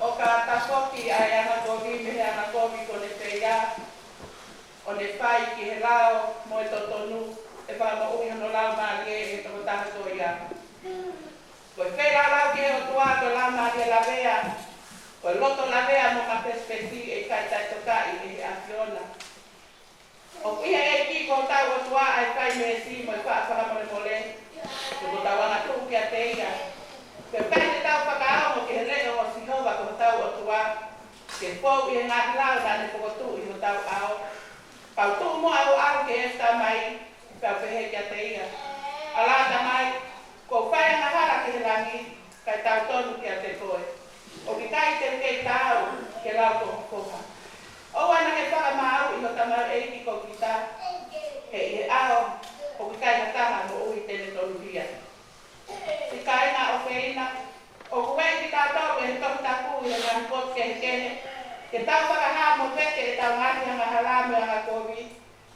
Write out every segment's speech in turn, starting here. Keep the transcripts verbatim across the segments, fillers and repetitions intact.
ʻO ka tafoki ʻa e angakovi mei he angakovi kuo ne pekia, ʻo ne fai ki he lao mo e totonu, ʻe fakamoʻui hono laumālie ʻe he tokotaha ko ia. Ko e feilaulau ki he ʻOtua ko e laumālie lavea, ko e loto lavea mo mapesipesi, ʻe ʻikai taʻetokaʻi ʻe he ʻAfiona. ʻOku ʻi he ʻEiki ko hotau ʻOtua ʻa e fai meesi mo e faʻa fakamolemole, ko hotau angatuʻu kiate ia. Pea ʻikai te tau fakaongo ki he leʻo ʻo Sihova ko hotau ʻOtua, ke fou ʻi he ngaahi lao naʻa ne fokotuʻu ʻi hotau ʻao. Kau tuʻu muʻa ʻo ʻalu ki he ʻEiki Tamai, pea u pehē kiate ia: ʻAlā Tamai, kuo u fai angahala ki he langi, kae tautonu kiate koe. ʻOku ʻikai te u kei taau ki he lau ko ho foha. ʻOua naʻa ke fakamāuʻi hota maʻu ʻeiki ko kita, he ʻi he ʻao ʻoku ʻikai ha taha moʻui te ne tonuhia. Siʻi kāinga ʻofeina, ʻoku ueʻi kitautolu ʻe he Tohi Tapu ʻi he ngaahi potu kehekehe ke tau fakahā mo vete ʻetau ngaahi angahala mo e angakovi,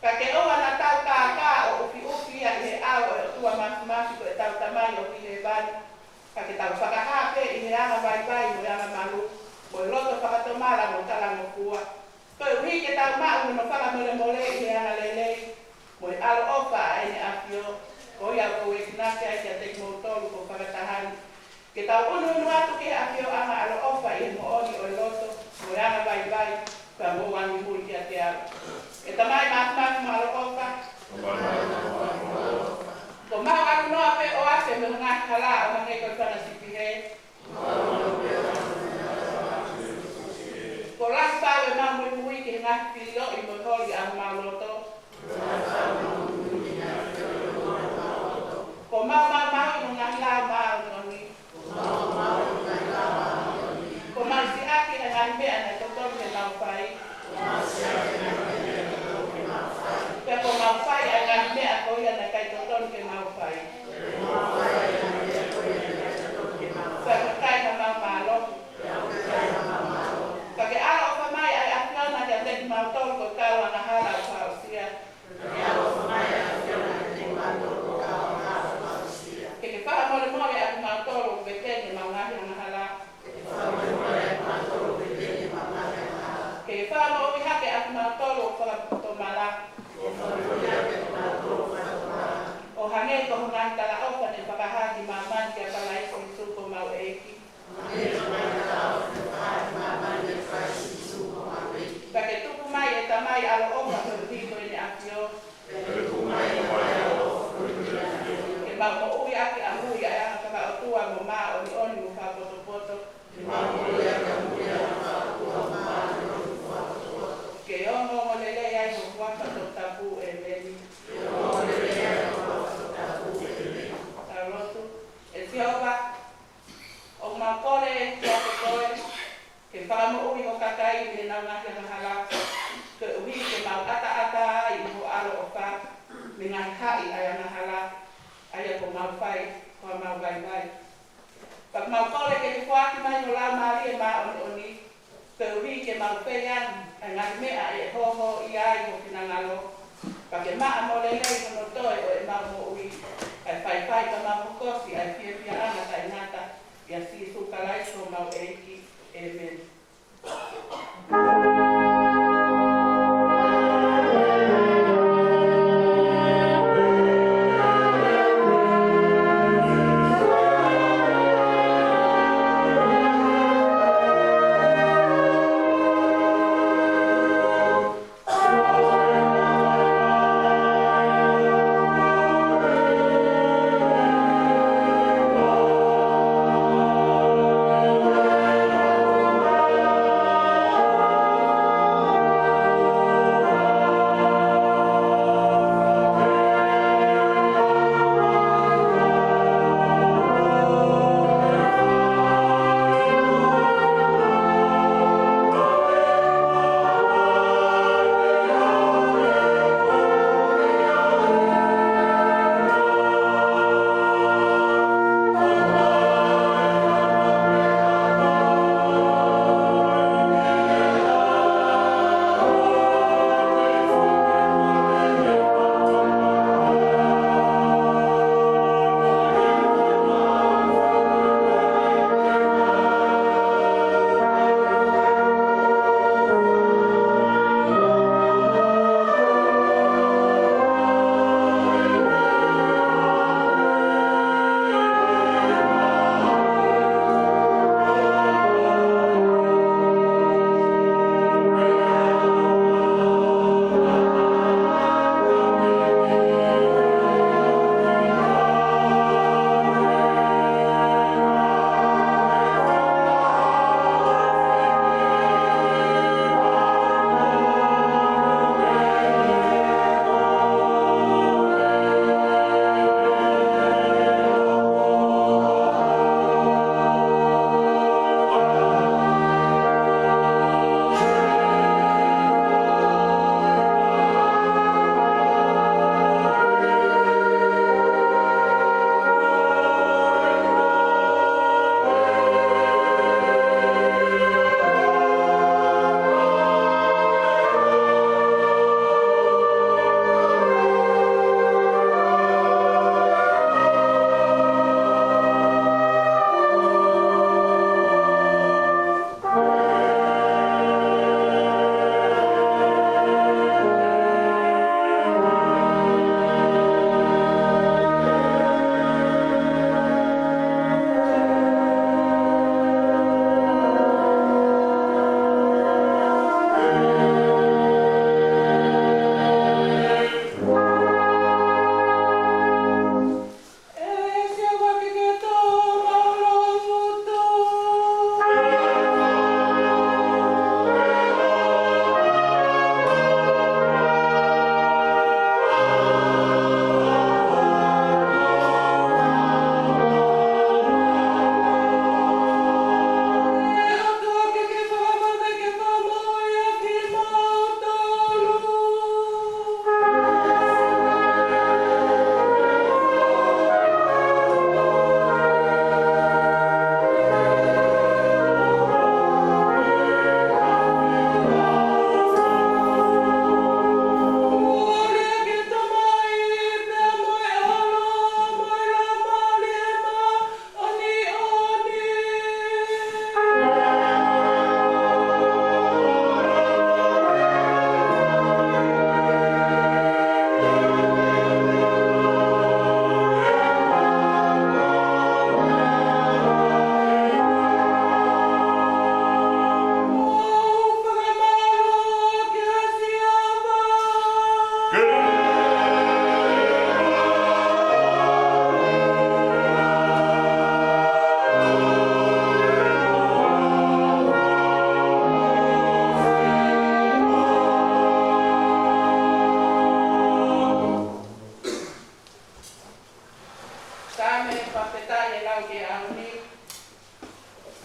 ka ke ʻoua naʻa tau kākā ʻo ʻufiʻufi ia ʻi he ʻao ʻo e ʻOtua Māfimafi ko ʻetau Tamai ʻoku ʻi hēvani, ka ke tau fakahā pē ʻi he angavaivai mo e angamalu, mo e loto fakatomala mo talangofua, koeʻuhi ke tau maʻu hono fakamolemole ʻi he angalelei mo e ʻaloʻofa ʻa ʻEne ʻAfio, ko ia ʻoku ou enginaki ai kiate kimoutolu ko e fakataha ni, ke tau ʻunuʻunu atu ki he ʻafioʻanga ʻaloʻofa ʻi he moʻoni ʻo e loto mo e angavaivai, pea mou angimui kiate au. ʻE Tamai Māfimafi mo ʻaloʻofa, kuo mau ʻalu noa pē ʻo afe mei he ngaahi hala ʻo hangē ko e fanga sipi hē. Kuo lahi fau ʻemau muimui ki he ngaahi filioʻi mo e holi ʻa homau loto. Kuo mau maumauʻi ho ngaahi lao māʻoniʻoni. Kuo mau siʻaki ʻa e ngaahi meʻa naʻe totonu ke mau fai, pea kuo mau fai ʻa e ngaahi meʻa ko ia naʻe ʻikai totonu ke mau fai, pea ʻoku ʻikai hamau mālohi. Ka ke ʻaloʻofa mai ʻa e ʻAfiona kiate kimautolu ko e kau angahala ʻoku fakaʻosia. Ke ke fakamolemole ʻa kimautolu ʻoku vete ni ʻemau ngaahi angahala. Ke ke fakamoʻui hake ʻa kimautolu ʻoku fakatomala. ʻO hangē ko ho ngaahi talaʻofa naʻe fakahā ki māmani ʻia Kalaisi Sīsū ko homau ʻEiki. Pea ke tuku mai, ʻe Tamai ʻaloʻofa, koeʻuhi ko ʻEne ʻAfio, ke mau moʻui ʻaki ʻamui ʻa e anga fakaʻotua mo māʻoniʻoni mo fakapotopoto. Ke ongoongolelei ai ho huafa toputapu, ʻēmeni. Tau lotu. ʻE Sihova, ʻoku mau kole kiate koe ke fakamoʻui ho kakai mei heʻenau ngaahi angahala, koeʻuhi ke mau ʻataʻatā ai ʻi ho ʻaloʻofa mei he ngaahi haʻi ʻa e angahala, ʻa ia kuo mau fai ko ʻemau vaivai. Pea ʻoku mau kole ke ke foaki mai ho Laumālie Māʻoniʻoni, koeʻuhi ke mau fai ange ʻa e ngaahi meʻa ʻe hōhōʻia ai ho finangalo, pea ke maʻa mo lelei hono toe ʻo ʻemau moʻui, kae faifai ka mau hokosi ʻa e fiefiaʻanga taʻengata, ʻia Sīsū Kalaisi ko homau ʻEiki. ʻĒmeni.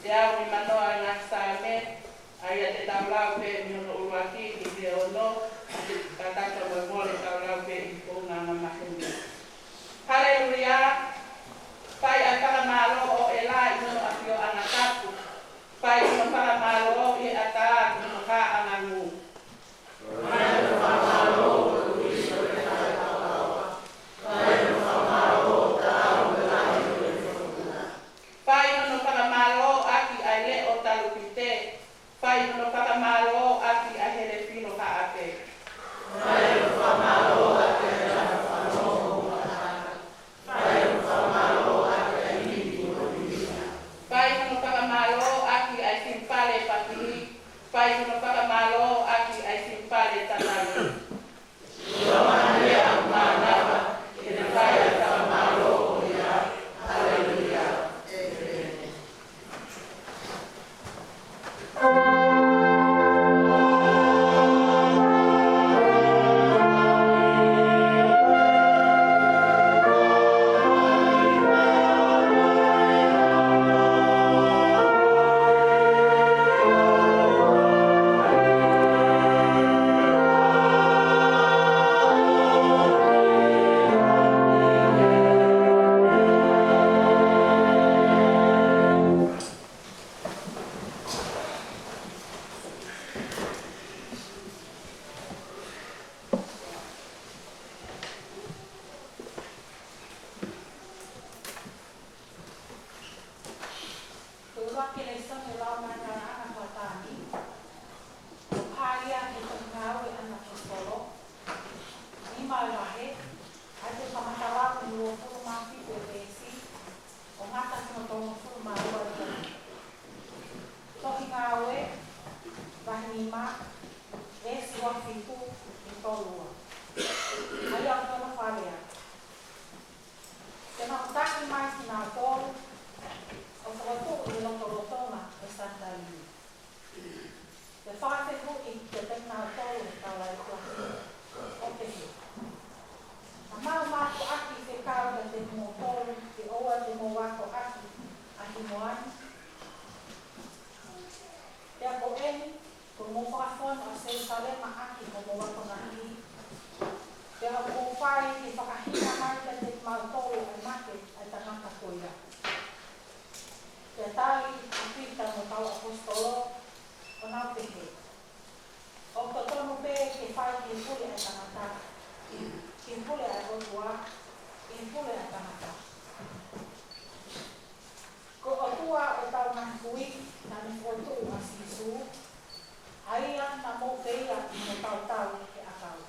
Teau nimanoa ʻa e ngaahi Saame, ʻa ia te tau lau pē mei hono ʻuluaki ki he ono, ʻa ia kātaki mo e mole tau lau pē ʻi he kuonga angamaheni. Haleluia! Fai ʻa e fakamālō ʻo ʻEla ʻi hono ʻafioʻanga tapu. Fai hono fakamālō ʻi he ʻatā ki hono hā ʻangangu. Fai hono fakamālō ʻaki ʻa e leʻo talupite. Fai hono fakamālō ʻaki ʻa e hele filo haʻape. Fai hono fakamālō ʻaki ʻa e siupale papili. Fai hono fakamālō ʻaki ʻa e siupale tatali. Mānava ke ne fai ʻa e fakamālō ko ia. Haleluia. Ko e ʻuluaki lēsoni ʻo e Laumālie Māʻoniʻoni ʻo e ʻaho ni, ʻoku hā ia mei he Tohi Ngāue ʻa e Kau ʻAposetolo, nima ʻo e vahe, ʻa ia te u kamata lau mei he uofulu mā fitu ʻo e veesi, ʻo ngata ki he tolungofulu mā ua ʻo e veesi. Tohi Ngāue, vahe nima, veesi ua fitu ki he tolu ua. ʻA ia ʻoku fakalea: Te nau taki mai kinautolu ʻo fokotuʻu ʻi he lotolotonga ʻo e sanitaliumu. Pea fakafehuʻi kiate kinautolu ʻe he kau laikulaki, ʻo pehē: Naʻa mau mātuʻaki fekau kiate kimoutolu ke ʻoua te mou akoʻaki ʻa e himo ni? Pea ko eni, kuo mou fakafonu ʻa Selūsalema ʻaki hoʻomou akonaki, pea ʻoku mou fai ke fakahina mai kiate kimautolu ʻa e mate ʻa e tangata ko ia. Pea tali ʻa Pita mo e kau ʻaposetolo, ʻo nau pehē: ʻOku totonu pē ke fai ki he pule ʻa e tangata, ki he pule ʻa e ʻOtua, ki he pule ʻa e tangata. Ko e ʻOtua ʻo ʻetau ngaahi kui naʻa ne fokotuʻu ʻa Sīsū, ʻa ia naʻa mou feia ʻi hono tautau ki he ʻakau.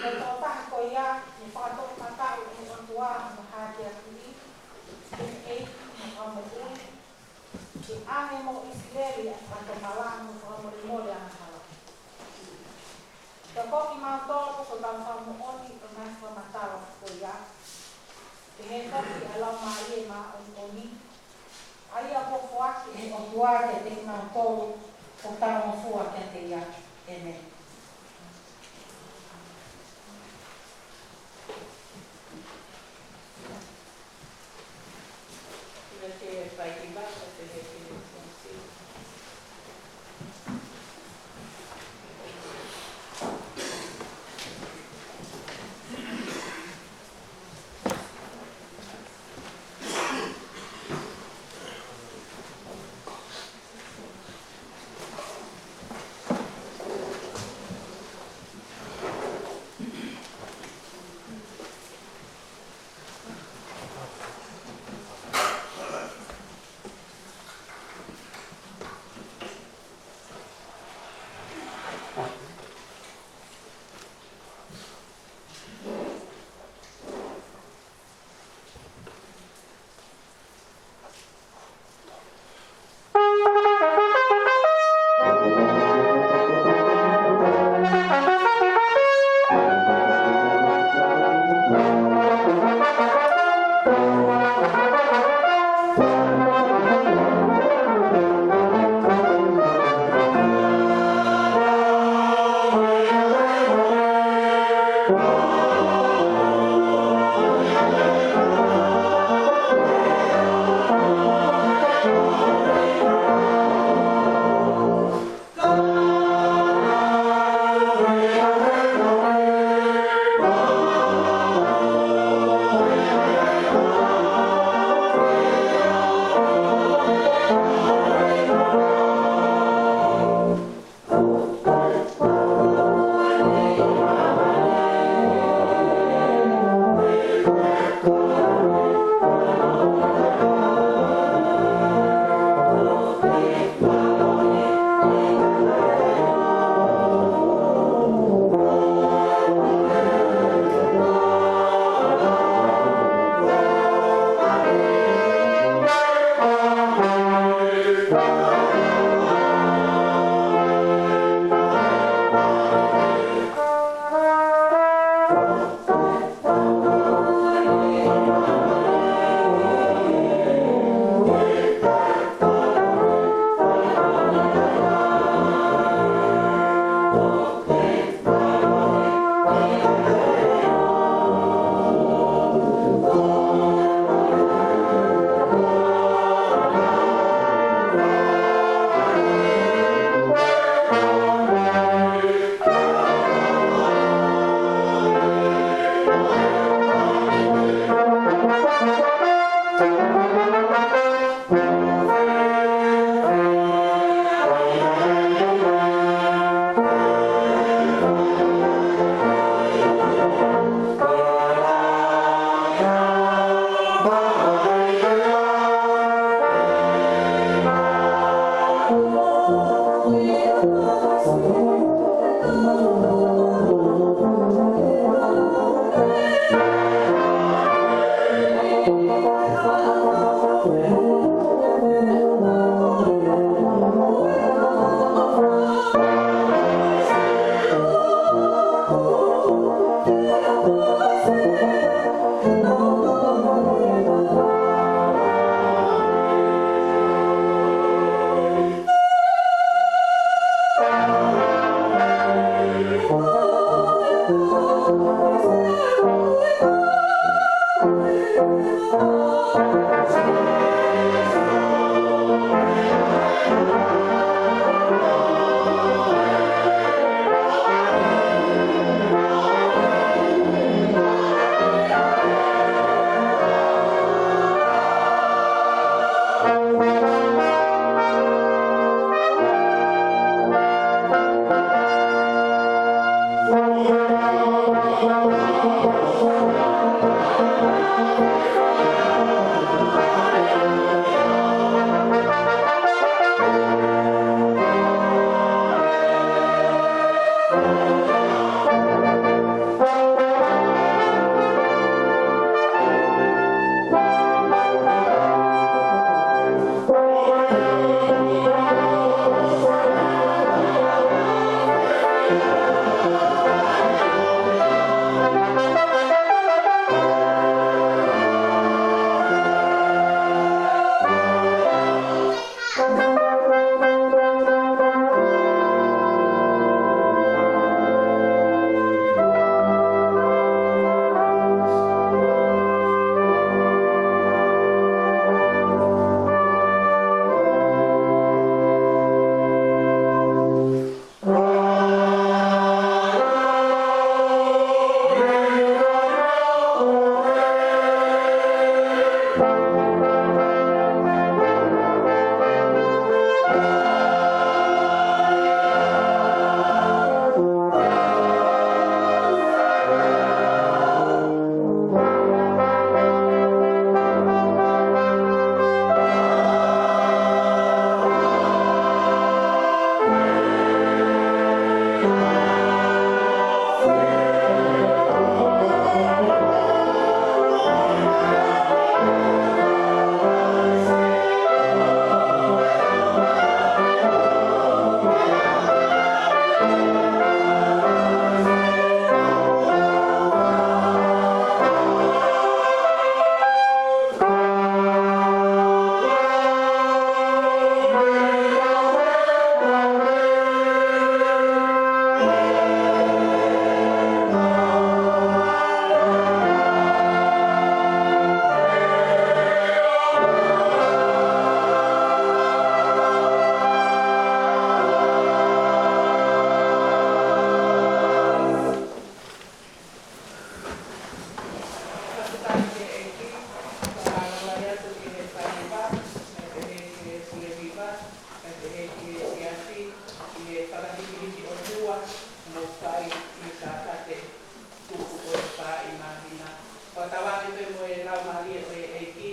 Ko e tokotaha ko ia ne fakatoʻomataʻu ʻe he ʻOtua hono hākeakiʻi, ke ne ʻEiki mo Fakamoʻui, ke ʻange mo ʻIsileli ʻa e fakatomala mo e fakamolemole angahala. Pea ko kimautolu ko e kau fakamoʻoni ʻo e ngaahi fakamatala ko ia, pehē foki ʻa e Laumālie Māʻoniʻoni, ʻa ia kuo foaki ʻe he ʻOtua kiate kimautolu ʻoku talangofua kiate ia. ʻĒmeni. Fakafetaʻi ki he ʻEiki, fakaafe atu ki he faiva, kae pehē ki he pulehiva, kae pehē ki he siasi, ʻi he fakahikihiki ʻOtua, ʻoku mou fai ʻi he Sāpate tuku ʻo e fā ʻi māhina. Fakatauange pē mo e Laumālie ʻo e ʻEiki,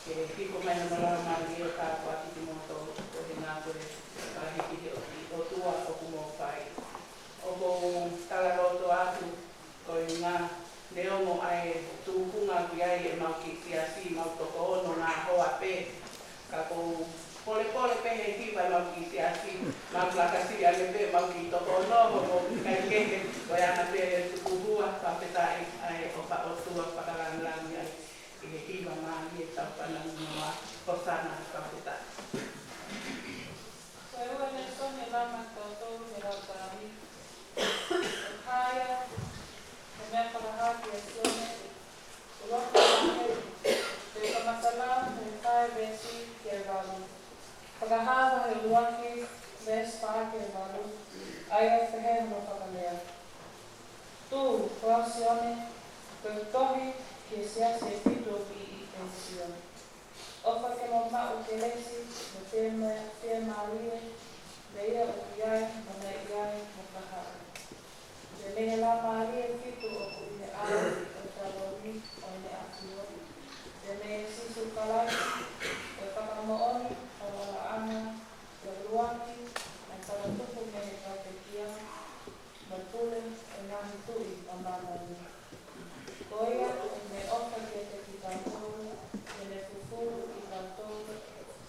ke hiko mai hono Laumālie ʻo tāpuakiʻi kimoutolu, koeʻuhi ko e fakahikihiki ʻOtua ʻoku mou fai. ʻOku ou talaloto atu, koeʻuhi neongo ʻa e tūkunga ʻoku ʻi ai ʻemau kiʻi siasi, mau toko ono ngaahi hoa pē, ka ʻoku ou Polepole pē he hiva ʻemau kiʻi siasi, mau laka siʻi ange pē ʻemau kiʻi toko ono, mo ʻikai kehe, ko e anga pē e tukuhua, fakafetaʻi ʻa e ʻofa ʻa e ʻOtua fakalangilangi ai ʻi he hiva mālie ʻetau fanau noa, Hosana, fakafetaʻi. Ko e ua lēsoni ʻe lava maʻatautolu he lau Pālangi. ʻOku hā ia, ko e meʻa fakahā kia Sione, ʻuluaki vahe, pea ka masala, pea fai veesi ki he valu. Fakahā vahe ʻuluaki, veesi fā ki he valu, ʻa ia ʻoku pehē hono fakalea. Tuʻu, ko au Sione, ko e tohi ki he siasi ʻe fitu ʻoku ʻi ʻĒsia. ʻOfa ke mo maʻu kelesi, mo e fiemā-, fiemālie, mo ia ʻoku ʻi ai, mo naʻe ʻi ai, mo ka haʻu. Pea mei he Laumālie ʻe fitu ʻoku ʻi he ʻao ʻo e talomi ʻo ʻEne ʻAfio. Pea mei Sīsū Kalaisi, ko e fakamoʻoni, falalaʻanga, pea ʻuluaki, ʻa e fakatupu mei he kau pekia, mo e pule ʻo e ngaahi tuʻi ʻo māmani. Ko ia, ʻoku ne ʻofa kiate kitautolu, pea ne fufulu kitautolu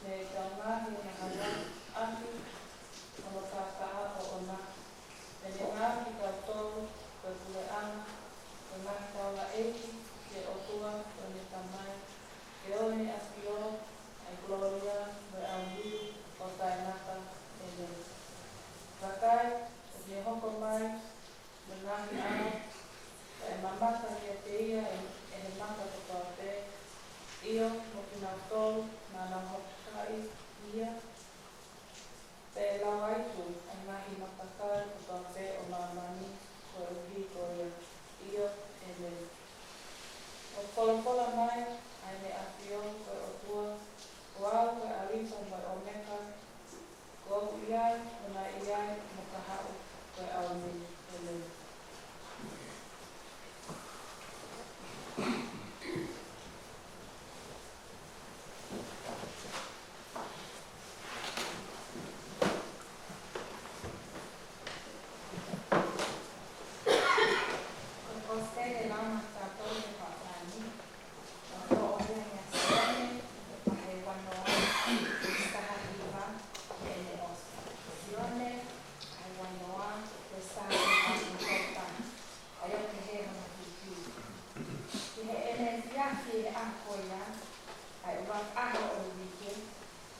mei heʻetau ngaahi angahala ʻaki hono kākaaʻi ʻoʻona. Pea ne ngaohi kitautolu ko e puleʻanga ʻo e ngaahi taulaʻeiki ki he ʻOtua ko ʻene Tamai, ʻi heʻene ʻAfio, ʻa e kolōlia mo e ʻaonga ʻo taʻengata. ʻĒmeni. Vakai, ʻoku ne hoko mai mei he ngaahi ʻao, pea ʻe mamata kiate ia ʻe, ʻe he maka kotoa pē, ʻio, mo kinautolu naʻa nau hopokaʻi ia, pea ʻe lau atu ʻa e ngaahi matakali kotoa pē ʻo māmani, koeʻuhi ko ia. ʻIo, ʻēmeni. ʻOku folofola mai ʻa ʻEne ʻAfio ko e ʻOtua, ko au ko e ʻAlifa mo e ʻOmeka, ko au ʻi ai, mo naʻe ʻi ai, mo ka haʻu, ko e ʻaho ni, ʻēmeni. Ko e kosipeli ʻe lau maʻatautolu he pālangi. Ko e tohi ʻa Sione, vahe uanoa, veesi taha hiva, ki heʻene ʻosi. Sione, vahe uanoa, veesi taha hiva, ki heʻene ʻosi. ʻA ia ʻoku pehē hono hiki. Ki heʻene efiafi ʻi he ʻaho ko ia, ʻa e ʻuluaki ʻaho ʻo e uike,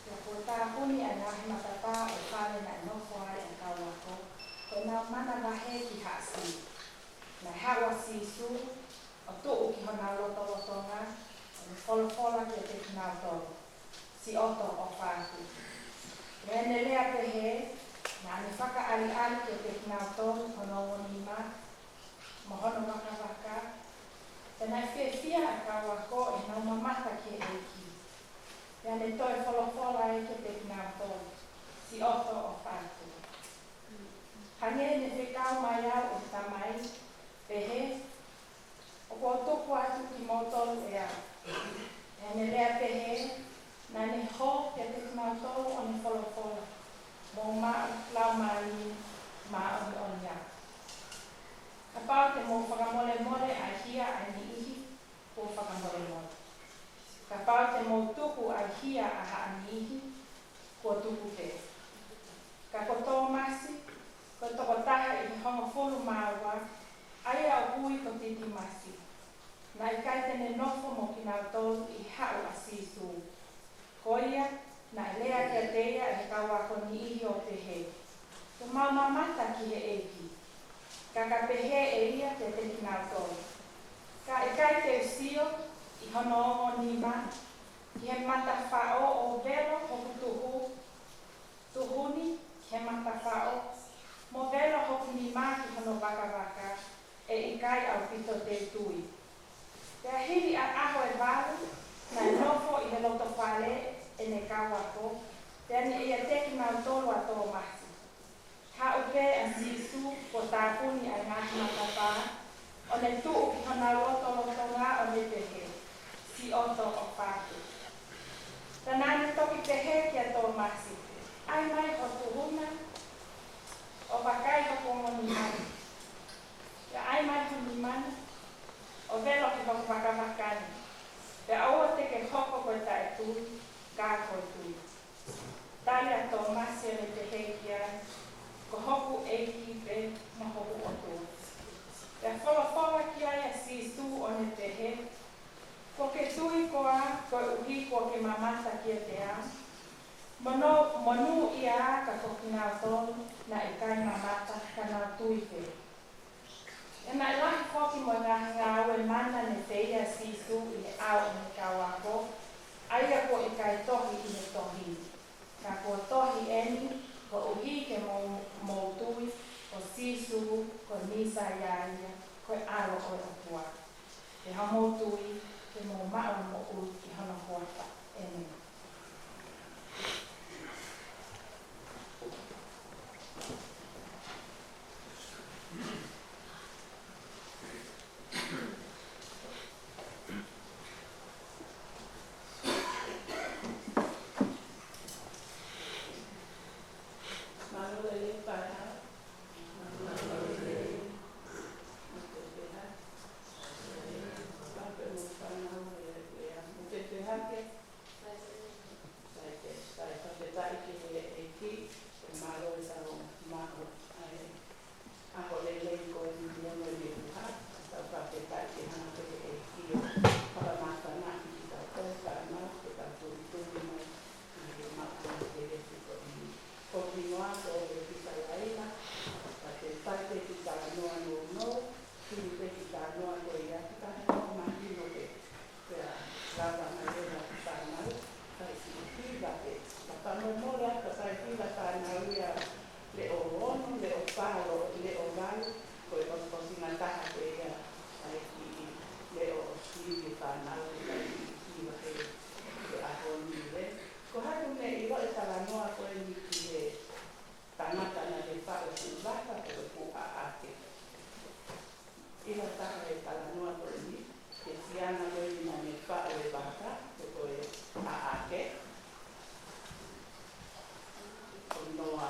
pea kuo tāpuni ʻa e ngaahi matapā ʻo e fale naʻe nofo ai ʻa e kau ako, ko ʻenau manavahē ki Haʻa Siu. Naʻe haʻu ʻa Sīsū, ʻo tuʻu ki honau lotolotonga, ʻo ne folofola kiate kinautolu, Siʻoto ʻofa atu. Pea ʻi heʻene lea pehē, naʻa ne fakaʻaliʻali kiate kinautolu hono ongo nima, mo hono vakavaka, pea naʻe fiefia ʻa e kau ako ʻi heʻenau mamata ki he ʻEiki. Pea ne toe folofola ai kiate kinautolu, Siʻoto ʻofa atu. Hangē ne fekau mai au ʻe he Tamai, pehē, ʻoku ou tuku atu kimoutolu ʻe au. ʻI heʻene lea pehē, naʻa ne hō kiate kinautolu ʻo ne folofola, mou maʻu Laumālie Māʻoniʻoni atu. Kapau te mou fakamolemole ʻa e hia ʻa e niʻihi, kuo fakamolemole. Kapau te mou tuku ʻa e hia ʻa ha niʻihi, kuo tuku pē. Ka ko Tōmasi, ko e tokotaha ʻi he hongofulu mā ua, ʻa ia ʻoku ui ko Titimasi, naʻe ʻikai te ne nofo mo kinautolu ʻi he haʻu ʻa Sīsū. Ko ia, naʻe lea kiate ia ʻe he kau ako niʻihi ʻo pehē, Kuo mau mamata ki he ʻEiki. Ka ka pehē ʻe ia kiate kinautolu, Ka ʻikai te u sio ʻi hono ongo nima, ki he matafaʻo ʻo velo hoku tuhu, tuhu ni ki he matafaʻo, mo velo hoku nima ki hono vakavaka, ʻe ʻikai ʻaupito te u tui. Pea hili ʻa e ʻaho ʻe valu, naʻe nofo ʻi he loto fale ʻene kau ako, pea ne ʻiate kinautolu ʻa Tōmasi. Haʻu pē ʻa Sīsū kuo tāpuni ʻa e ngaahi matapā, ʻo ne tuʻu ki honau lotolotonga ʻo ne pehē, Siʻoto ʻofa atu. Pea naʻa ne toki pehē kia Tōmasi, ʻAi mai ho tuhu na, ʻo vakai hoku ongo nima na. Pea ʻai mai ho nima na, ʻo velo ki hoku vakavaka ni. Pea ʻoua te ke hoko ko e taʻetui, ka ko e tui. ne pehē ki ai, Ko hoku ʻEiki pē mo hoku ʻOtua. Pea folofola ki ai ʻa Sīsū ʻo ne pehē, Kuo ke tui koā koeʻuhi kuo ke mamata kiate au? Monū, monūʻia ā ka ko kinautolu naʻe ʻikai mamata ka nau tui pē. Pea naʻe lahi foki mo e ngaahi ngāue mana ne fai ʻe Sīsū ʻi he ʻao ʻo ʻene kau ako, ʻa ia kuo ʻikai tohi ʻi he tohi ni. Ka kuo tohi ʻeni, koeʻuhi ke mou, mou tui ko Sīsū ko e Mīsaia ia, ko e ʻAlo ʻo e ʻOtua. Pea mou tui ke mou maʻu ʻa e moʻui ʻi hono huafa. ʻĒmeni. Mālō e lelei fānau. Mālō e lelei. Mālō e lelei. Mālō e lelei. Sai, sai, sai, fakafetaʻi ki he ʻEiki, ʻo mālō e tau maʻu ʻa e ʻaho lelei ko eni mo e meʻa, tau fakafetaʻi ke hanga pē ʻe he ʻEiki ʻo fakamāfanaʻi kitautolu fānau, ke tau tūtuuʻi mai ʻi he maʻu ʻa e kelesi ko eni. Ko kimoa ko e kita laina, ka te fai pē kita noa noa noa, Hili pē kita noa ko ia, kita he noa mahino pē. Pea lava mai leva kita nau, kai si hiva pē. Ka fakamolemole atu kai hiva fānau ia leʻo ono, leʻo fā, leʻo valu, ko e ʻosi, ʻosi ngataha pē ia, ʻa e kiʻi leʻo ʻosi fānau, kai hiva pē, he ʻaho ni le. Ko hai ʻoku ne ʻilo e talanoa ko eni ki he tangata naʻe faʻu e fuʻu vaka pe ko e fuʻu ʻaʻake. ʻIlo ha taha e talanoa ko eni, ki he siana ko eni naʻa ne faʻu e vaka, pe ko e ʻaʻake. Ko Noa.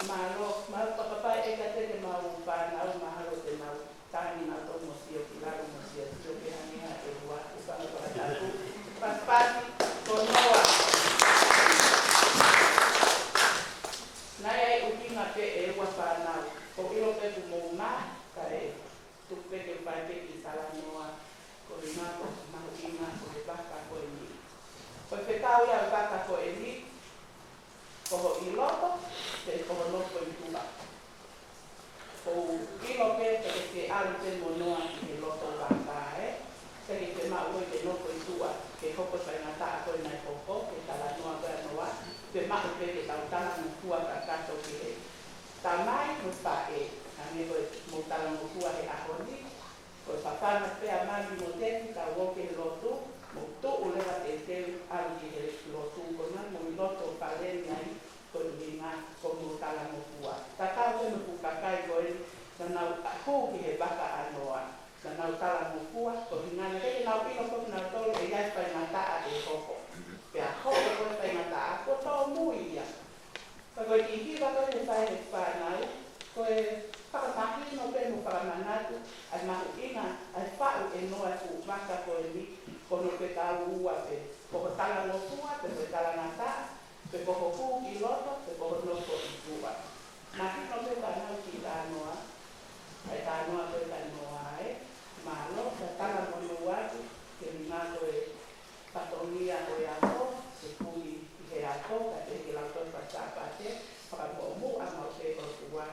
Mālō, mālō fakafetaʻi ʻe kita ke mau fānau, mahalo te mau tangi nautolu mo sio ki lalo mo sio sio ke hangē ha ʻelua, ʻoku fanga fakatapu. Pasipasi, ko Noa. Naʻe ʻi ai e ʻuhinga pē ʻe ua fānau, ʻoku ʻilo pē ʻoku mou mā, kae tuku pē ke fai pē kiʻi talanoa, ko e ʻuhinga ko e mahuʻinga ko e vaka ko eni. Ko e fekau ia e vaka ko eni, ko hoʻo ʻi loto, pe ko hoʻo nofo ʻi tuʻa. ʻOku ʻilo pē te ke ʻalu pē mo Noa ki he loto vaka, ē. Te ke maʻu ʻo ke nofo ʻi tuʻa, ke hoko e faingataʻa ko ē naʻe hoko, ke talanoa ko ē ʻa Noa, ke maʻu pē ke tau talangofua kakato ki he tamai mo e faʻē, hangē ko ʻemau talangofua he ʻaho ni, ko e fafanga pē ʻa Mami mo Teti, tau ō ki he lotu, mou tuʻu leva teuteu ʻalu ki he lotu, ko ena mou ʻi loto paleni ai, ko e ʻuhinga ko hoʻomou talangofua. Tatau pē mo e fuʻu kakai ko ē, naʻa nau hū ki he vaka ʻa Noa, naʻa nau talangofua, ko e ʻuhinga naʻe ʻikai ke nau ʻilo foki nautolu ʻe ʻi ai e faingataʻa ʻe hoko. Pea hoko ko ē faingataʻa, kuo tōmui ia. Ka ko e kiʻi hiva ko ē naʻe fai ʻe he fānau, ko e fakamahino pē mo fakamanatu ʻa e mahuʻinga ʻa e faʻu ʻe Noa e fuʻu vaka ko eni, ko hono fekau ua pē, ko hoʻo talangofua, pe ko e talangataʻa, pe ko hoʻo hū ki loto, pe ko hoʻo nofo ʻi tuʻa. Mahino pē fānau kiʻi talanoa, ʻa e talanoa ko ē ʻa Noa, ē. Mālō, ka talamonū atu, ke ʻuhinga ko e fatongia ʻo e ako, ke kumi ʻi he ako, ka te ke lau tō fatasapate, fakamuʻomuʻa maʻu pē ʻOtua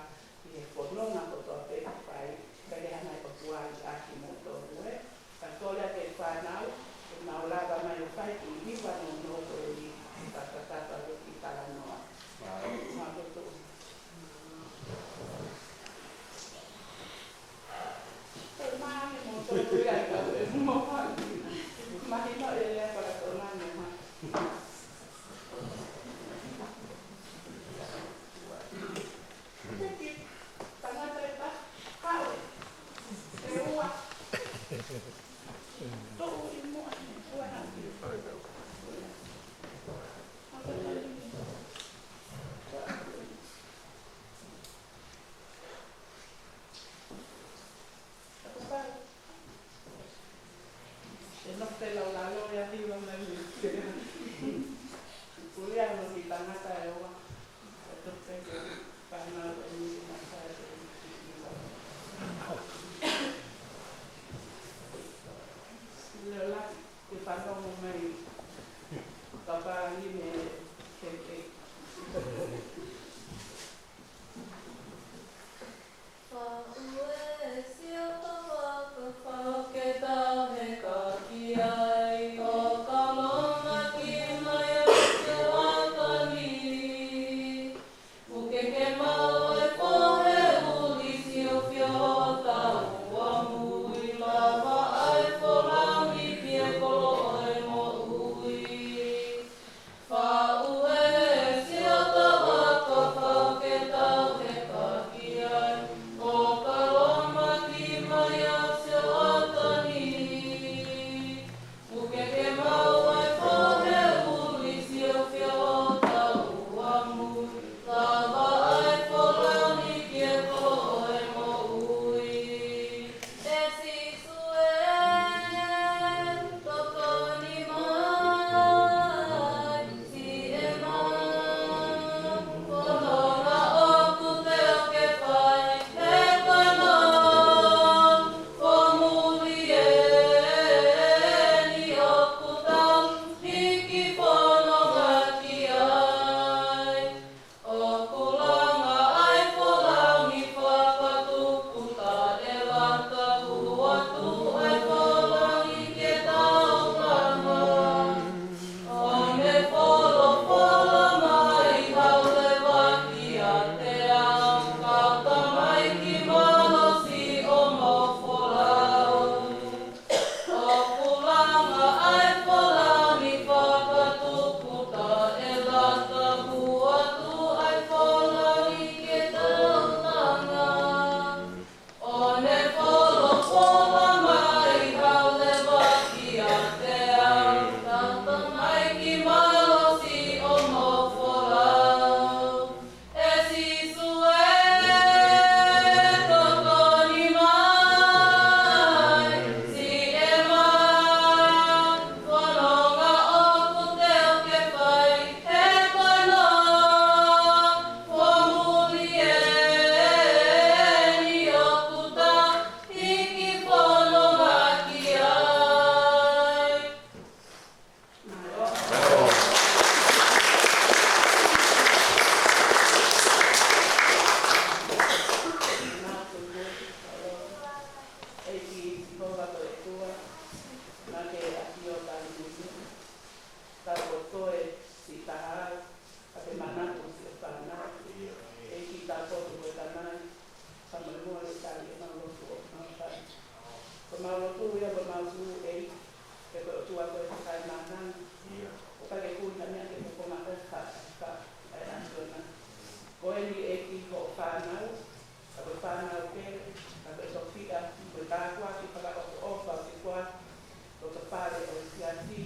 ʻi he fononga kotoa pē ʻoku fai, ka ke hanga ʻe he ʻOtua ʻo liʻaki kimoutolu, ē. Ka tole ake fānau, ke mau lava mai ʻo fai kiʻi hiva nounou ko eni, fakatapu atu ki he talanoa. Mālō. Mālō. Te nofo pē lau lalo ia hiva mai mei. Kulia no ki tangata ʻe ua. Ko eni ʻEiki hoʻo fānau, ka ko e fānau pē, ka ko e tofiʻa, ko e tāpuaki fakaʻofoʻofa ke kuo ʻoatu ʻi loto fale ʻo e siasi,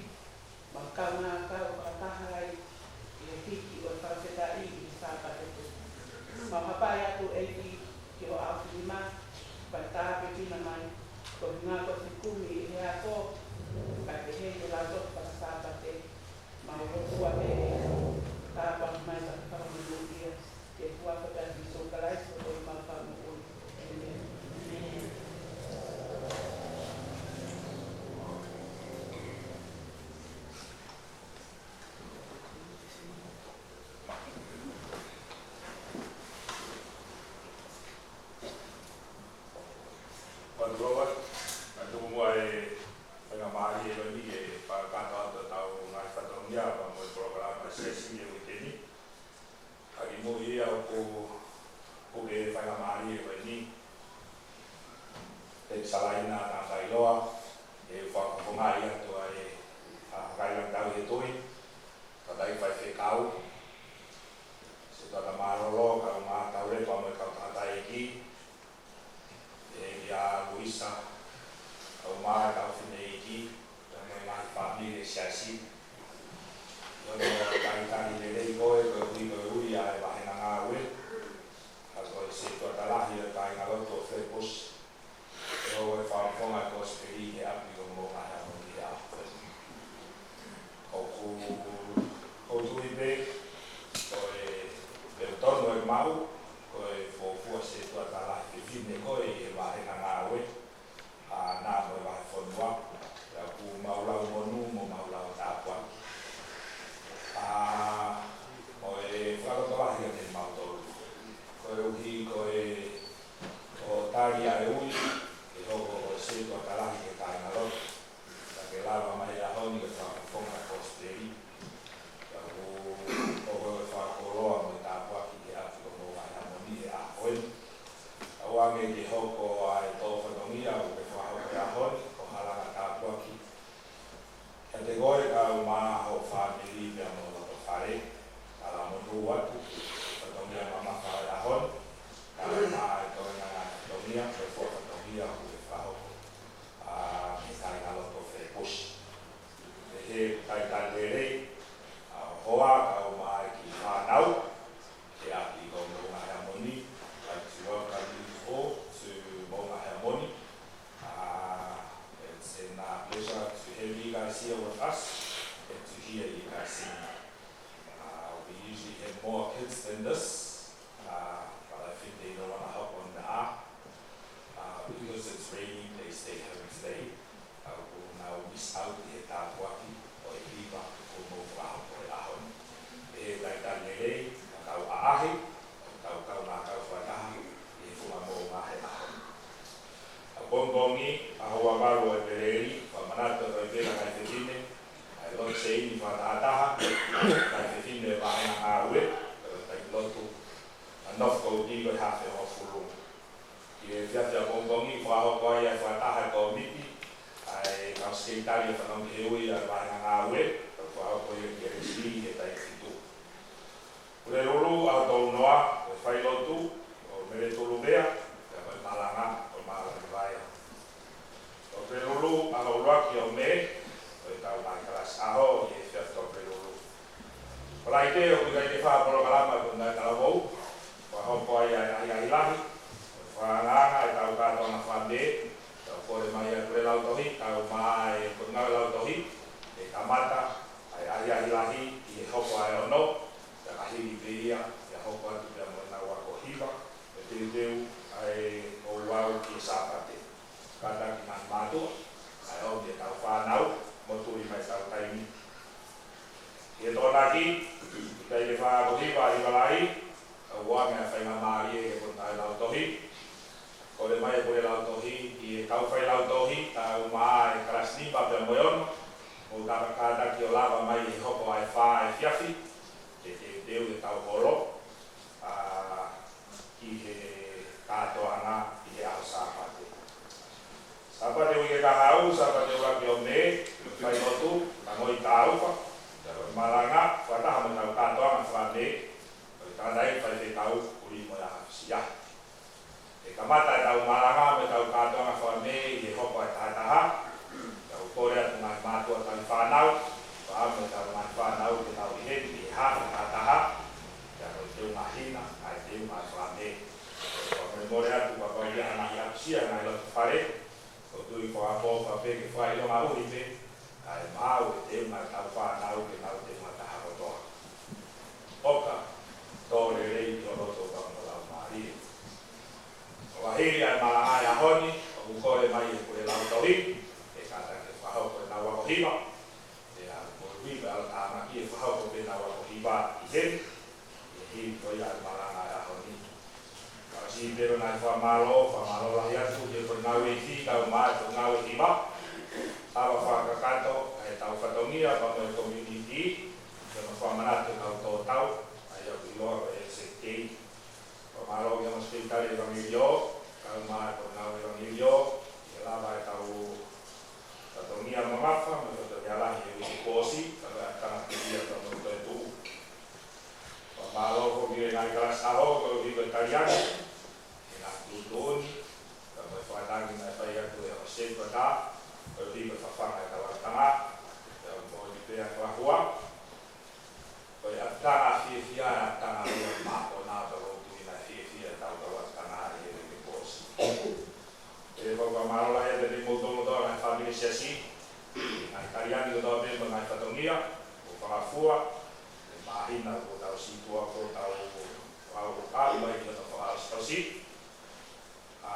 mau kaungā kau fakataha ai ʻi he hiki ʻo e fakafetaʻi ʻi he Sāpate ko eni. Mau hapai atu ʻEiki ki hoʻo ʻAfio mai, fai tāpuekina mai, ko e ngaahi fekumi ʻi he ako, kae pehē ki he lautohi fakasāpate, mau hōifua pē, tāpuaki mai ka fakamonūʻia, ʻi he huafa ʻo Sīsū Kalaisi ko homau Fakamoʻui. ʻĒmeni. Patu Robert, ʻa tuku muʻa e faingamālie ko eni ke fakakakato atu ʻetau ngaahi fatongia pea mo e polokalama Siasi ʻi he uike ni. ʻAki muʻa ia ʻoku, ʻoku ke faingamālie ko eni. Te salaina na kailoa, ʻe fakafofongaʻi atu ʻa e, ʻa e kailangi tau he toi, kakai faifekau, Setuata Mālōlō, kaungā taulepa mo e kau tangataʻeiki, ʻe ia Luisa, kau mai kau fineʻeiki, pea mo e ngaahi fāmili ʻo e siasi. ʻI hono talitali lelei koe, koeʻuhi ko e ui ʻa e vāhenga ngāue, ʻa ko e Setuata Lahi ʻo e Kāingalotu ʻo Flatbush, ʻe ʻoua ʻe fakafofonga e kosipeli he ʻapi ko Moʻunga Heamoni he ʻaho ni. ʻOku ou tui pē, ko e, pea tonu e maʻu, ko e fuofua Setuata Lahi fefine koe ʻi he vāhenga ngāue, ʻa, na mo e vahefonua, pea ʻoku mau lau monū mo mau lau tāpuaki. ʻA, mo e fakalotolahi kiate kimautolu. Koeʻuhi ko e, ʻo tali ʻa e ui, ke hoko ko e Setuata Lahi ʻo e Kāingalotu. Ka ke lava mai he ʻaho ni ke fakafofonga e kosipeli. Ka ʻoku, ʻoku ou fakakoloa mo e tāpuaki ki he ʻapi ko Moʻunga Heamoni he ʻaho ni. Ka ʻoange ke hoko ʻa e tō fatongia ʻoku ke fakahoko he ʻaho ni, ko e halanga tāpuaki kiate koe kae ʻumaʻā ho fāmili pea mo ho loto fale. Tala monū atu, fatongia mamafa ʻo e ʻaho ni, kae ʻumaʻā e toenga ngaahi fatongia, ko e fua fatongia ʻoku ke fakahoko, ʻa, mei he Kāingalotu ʻo Flatbush. Pehē ʻoku talitali lelei ʻa ho hoa kae ʻumaʻā e kiʻi fānau, ki he ʻapi ko Moʻunga Heamoni. I'd like to welcome you all to Moʻunga Heamoni. Uh, it's a, uh, pleasure to have you guys here with us and to hear you guys sing. Uh, we usually have more kids than this, uh, but I think they don't wanna hop on the ark. Uh, because it's raining, they stay home today. Uh, ʻoku nau miss out ʻi he tāpuaki ʻo e hiva ʻoku mou fakahoko he ʻaho ni. ʻE talitali lelei, ʻa e kau ʻaʻahi, ʻo e kau kaungā kau fakataha, ʻi he funga moʻunga he ʻaho ni. ʻA pongipongi, ʻaho uavalu ʻo ʻEpeleli, fakamanatu atu ai pē kakai fefine, ʻa e lotu seini fakatahataha, kakai fefine vāhenga ngāue, ʻo e kau lotu, ʻa e nofo kovi ko e hafe hongofulu. Ki he efiafi ʻapongipongi, fakahoko ai ʻa e fakataha e kōmiti, ʻa e kau sekelitali ʻo e fanongo ki he ui ʻa e vāhenga ngāue, ʻo fakahoko ia ki Elesini he taʻu fitu. Pulelulu ʻa Taunoa, ʻo e failotu, ʻo Mele Tuluvea, pea mo e malanga, ʻo Malanga Vaea. Tuʻapulelulu, ʻaho ʻuluaki ʻo Mē, ʻo e tau mai kalasi ʻaho, ʻi he efiafi Tuʻapulelulu. Falaite, ʻoku ʻikai ke fai ha polokalama ko e ngaahi talavou, fakahoko ai ʻa e ʻahiʻahi lahi, ʻo e fakaangaanga ʻetau kātoanga faka-Mē, tau kole mai ʻa e pule lautohi, tau mai ko e ngāue lautohi, ʻe kamata ʻa e ʻahiʻahi lahi ʻi he hoko ʻa e ono, pea ka hili pē ia, pea hoko atu pea mo ʻenau ako hiva, ʻe teuteu ʻa e ouau ki he Sāpate. Kātaki ngaahi mātuʻa, ʻa e ʻomi ʻetau fānau, mo tuli mai ʻetau taimi. ʻI he Tokonaki, ʻikai ke fai ha ako hiva, hiva lahi, ka ʻoku ʻoange ʻa e faingamālie ki he pō ʻetau lautohi. Kole mai e pule lautohi, ki he kau fai lautohi, tau mai e kalasi nima pea mo e ono, mou kātaki ʻo lava mai he hoko ʻa e fā efiafi, ke teuteu ʻetau holo, ʻa, ki he kātoanga ʻi he ʻaho Sāpate. Sāpate uike kahaʻu, Sāpate ʻuluaki ʻo Mē, failotu, tangoi tāufa, pea mo e malanga, fakataha mo ʻetau kātoanga faka-Mē, ʻo e Tangataʻeiki Faifekau, Kulimoea Hafisia. ʻE kamata ʻetau malanga mo ʻetau kātoanga fakamē ʻi he hoko ʻa e taha taha. Tau kole atu ngaahi mātuʻa tali fānau, pea mo ʻetau ngaahi fānau ke nau ʻi heni ʻi he haafe taha taha, pea mo e teunga hina, ʻa e teunga fakamē. Fakamolemole atu kapau ʻoku ʻi ai ha ngaahi aʻusia, ngaahi loto fale, ʻoku ou tui ko e ʻaho pē ke fakaʻilonga ʻuhi pē, ʻa e maʻu e teunga ʻetau fānau ke nau teunga taha kotoa. ʻOka, tō lelei ki ho loto pea mo ho laumālie. ʻO ka hili ʻa e malanga ʻo e ʻaho ni, ʻoku kole mai ʻe Pule Lautohi, ʻe kātaki ke fakahoko ʻenau ako hiva, ʻe ʻalu ko e hiva ʻa e ʻalotāmaki ʻe fakahoko pē ʻenau ako hiva ʻi heni, ʻi he hili ko ia ʻa e malanga ʻo e ʻaho ni. Kae ʻosi pē ko e ngaahi fakamālō, fakamālō lahi atu ki he Potungāue Iiki kae ʻumaʻā e Potungāue Hiva, ʻa e fakakakato ʻa ʻetau fatongia pea mo e community, ke ma fakamanatu ʻetau tō tau, ʻa ia ʻoku ʻiloa ko e S F K. Fakamālō ki he ongo Sekelitali ʻEvangeliō, kae ʻumaʻā e Potungāue ʻEvangeliō, ʻi he lava ʻetau fatongia mamafa, mo e fatongia lahi he uike kuo ʻosi, kae ʻumaʻā e tangata ia pea mo e toetuʻu. Fakamālō foki ki he ngaahi kalasi ʻaho, koeʻuhi ko e tali ange ʻa e ngaahi tuʻutuʻuni, pea mo e fakatangi naʻe fai atu ʻe Hosea Pata, koeʻuhi ko e fafanga ʻetau ʻapitanga, pea mo e pea ko e hua. Ko e ʻapitanga fiefia, ʻapitanga ʻoku māʻolunga, pea ʻoku ou tui naʻe fiefia ʻetau kau ʻapitanga ʻi he uike kuo ʻosi. ʻE fakamālō lahi atu kiate kimoutolu kotoa ngaahi fāmili siasi, ngaahi tali ange kotoa pē mo e ngaahi fatongia kuo fakafua ʻi he māhina kuo tau sītuʻa, kuo tau aʻu, aʻu mai ki hono fakaʻosiʻosi. ʻA,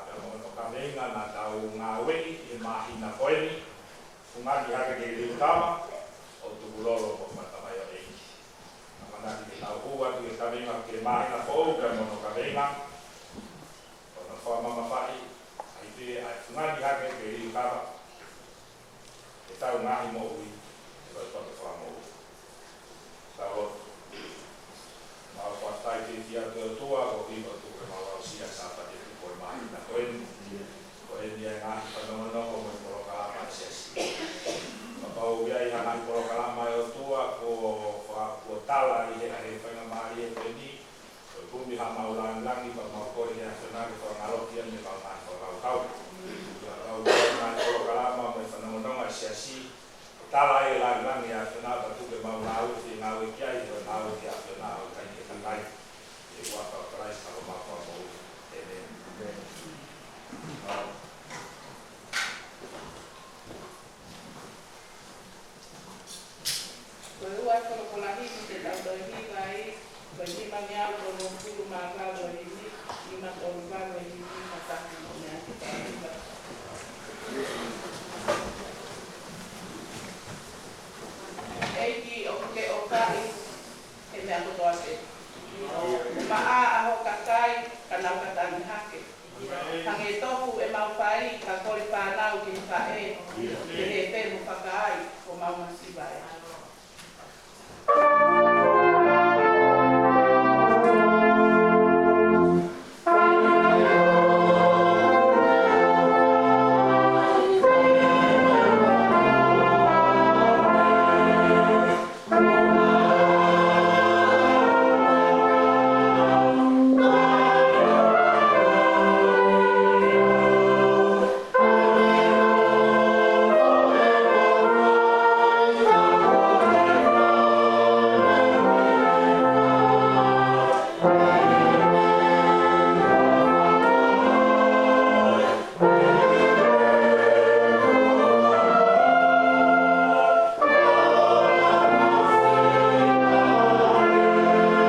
pea mo hono kaveinga naʻa tau ngāueʻi ʻi he māhina ko eni, Fungani Hake ke Liliu Kava, ʻo Tukulolo mo Matamaioʻeiki. ʻAmanaki ke tau hū atu ki he kaveinga ki he māhina foʻou pea mo hono kaveinga, ʻo na fakamamafaʻi ai pē ʻa e Fungani Hake ke Liliu Kava ʻetau ngaahi moʻui, ʻetau toki fakamoʻui. Tau lotu. Mau fakafetaʻi ki he ʻOtua koeʻuhi ko e tuku ke mau aʻusia e Sāpate Tupu ʻo e māhina ko eni. Ko eni ʻa e ngaahi fanongonongo mo e polokalama ʻa e Siasi. Kapau ʻoku ʻi ai ha ngaahi polokalama ʻe ʻOtua kuo fa-, kuo tala ʻi he, ʻa e faingamālie ko eni, ko e kumi ha mau langilangi, pea mau kole ki he ʻAfiona ke fakangaloʻi ia mei he ngaahi fakakaukau. Kapau ʻoku ʻi ai ha ngaahi polokalama mo e fanongonongo ʻa e Siasi, tala ʻe he langilangi ʻa e ʻAfiona, pea tuku ke mau ngāue, ke ngāue ki ai, ke ngāue ki he ʻAfiona ʻo ʻikai ki he kakai. ʻI he huafa ʻo Kalaisi ko homau Fakamoʻui. ʻĒmeni. Ko e ua e folofola himi te tau toe hiva ai, ko e nima ngeau tolungofulu mā valu e himi, nima tolu valu e himi, ka taku mo mea ke tau hiva. ʻEiki, ʻoku ke ʻofaʻi he meʻa kotoa pē. Maʻa ʻa ho kakai, ka nau ka tangi hake. Hangē tofu ʻemau fai, ka kole fānau ki he faʻē, ke hē pē mo fakaai homau masiva ē.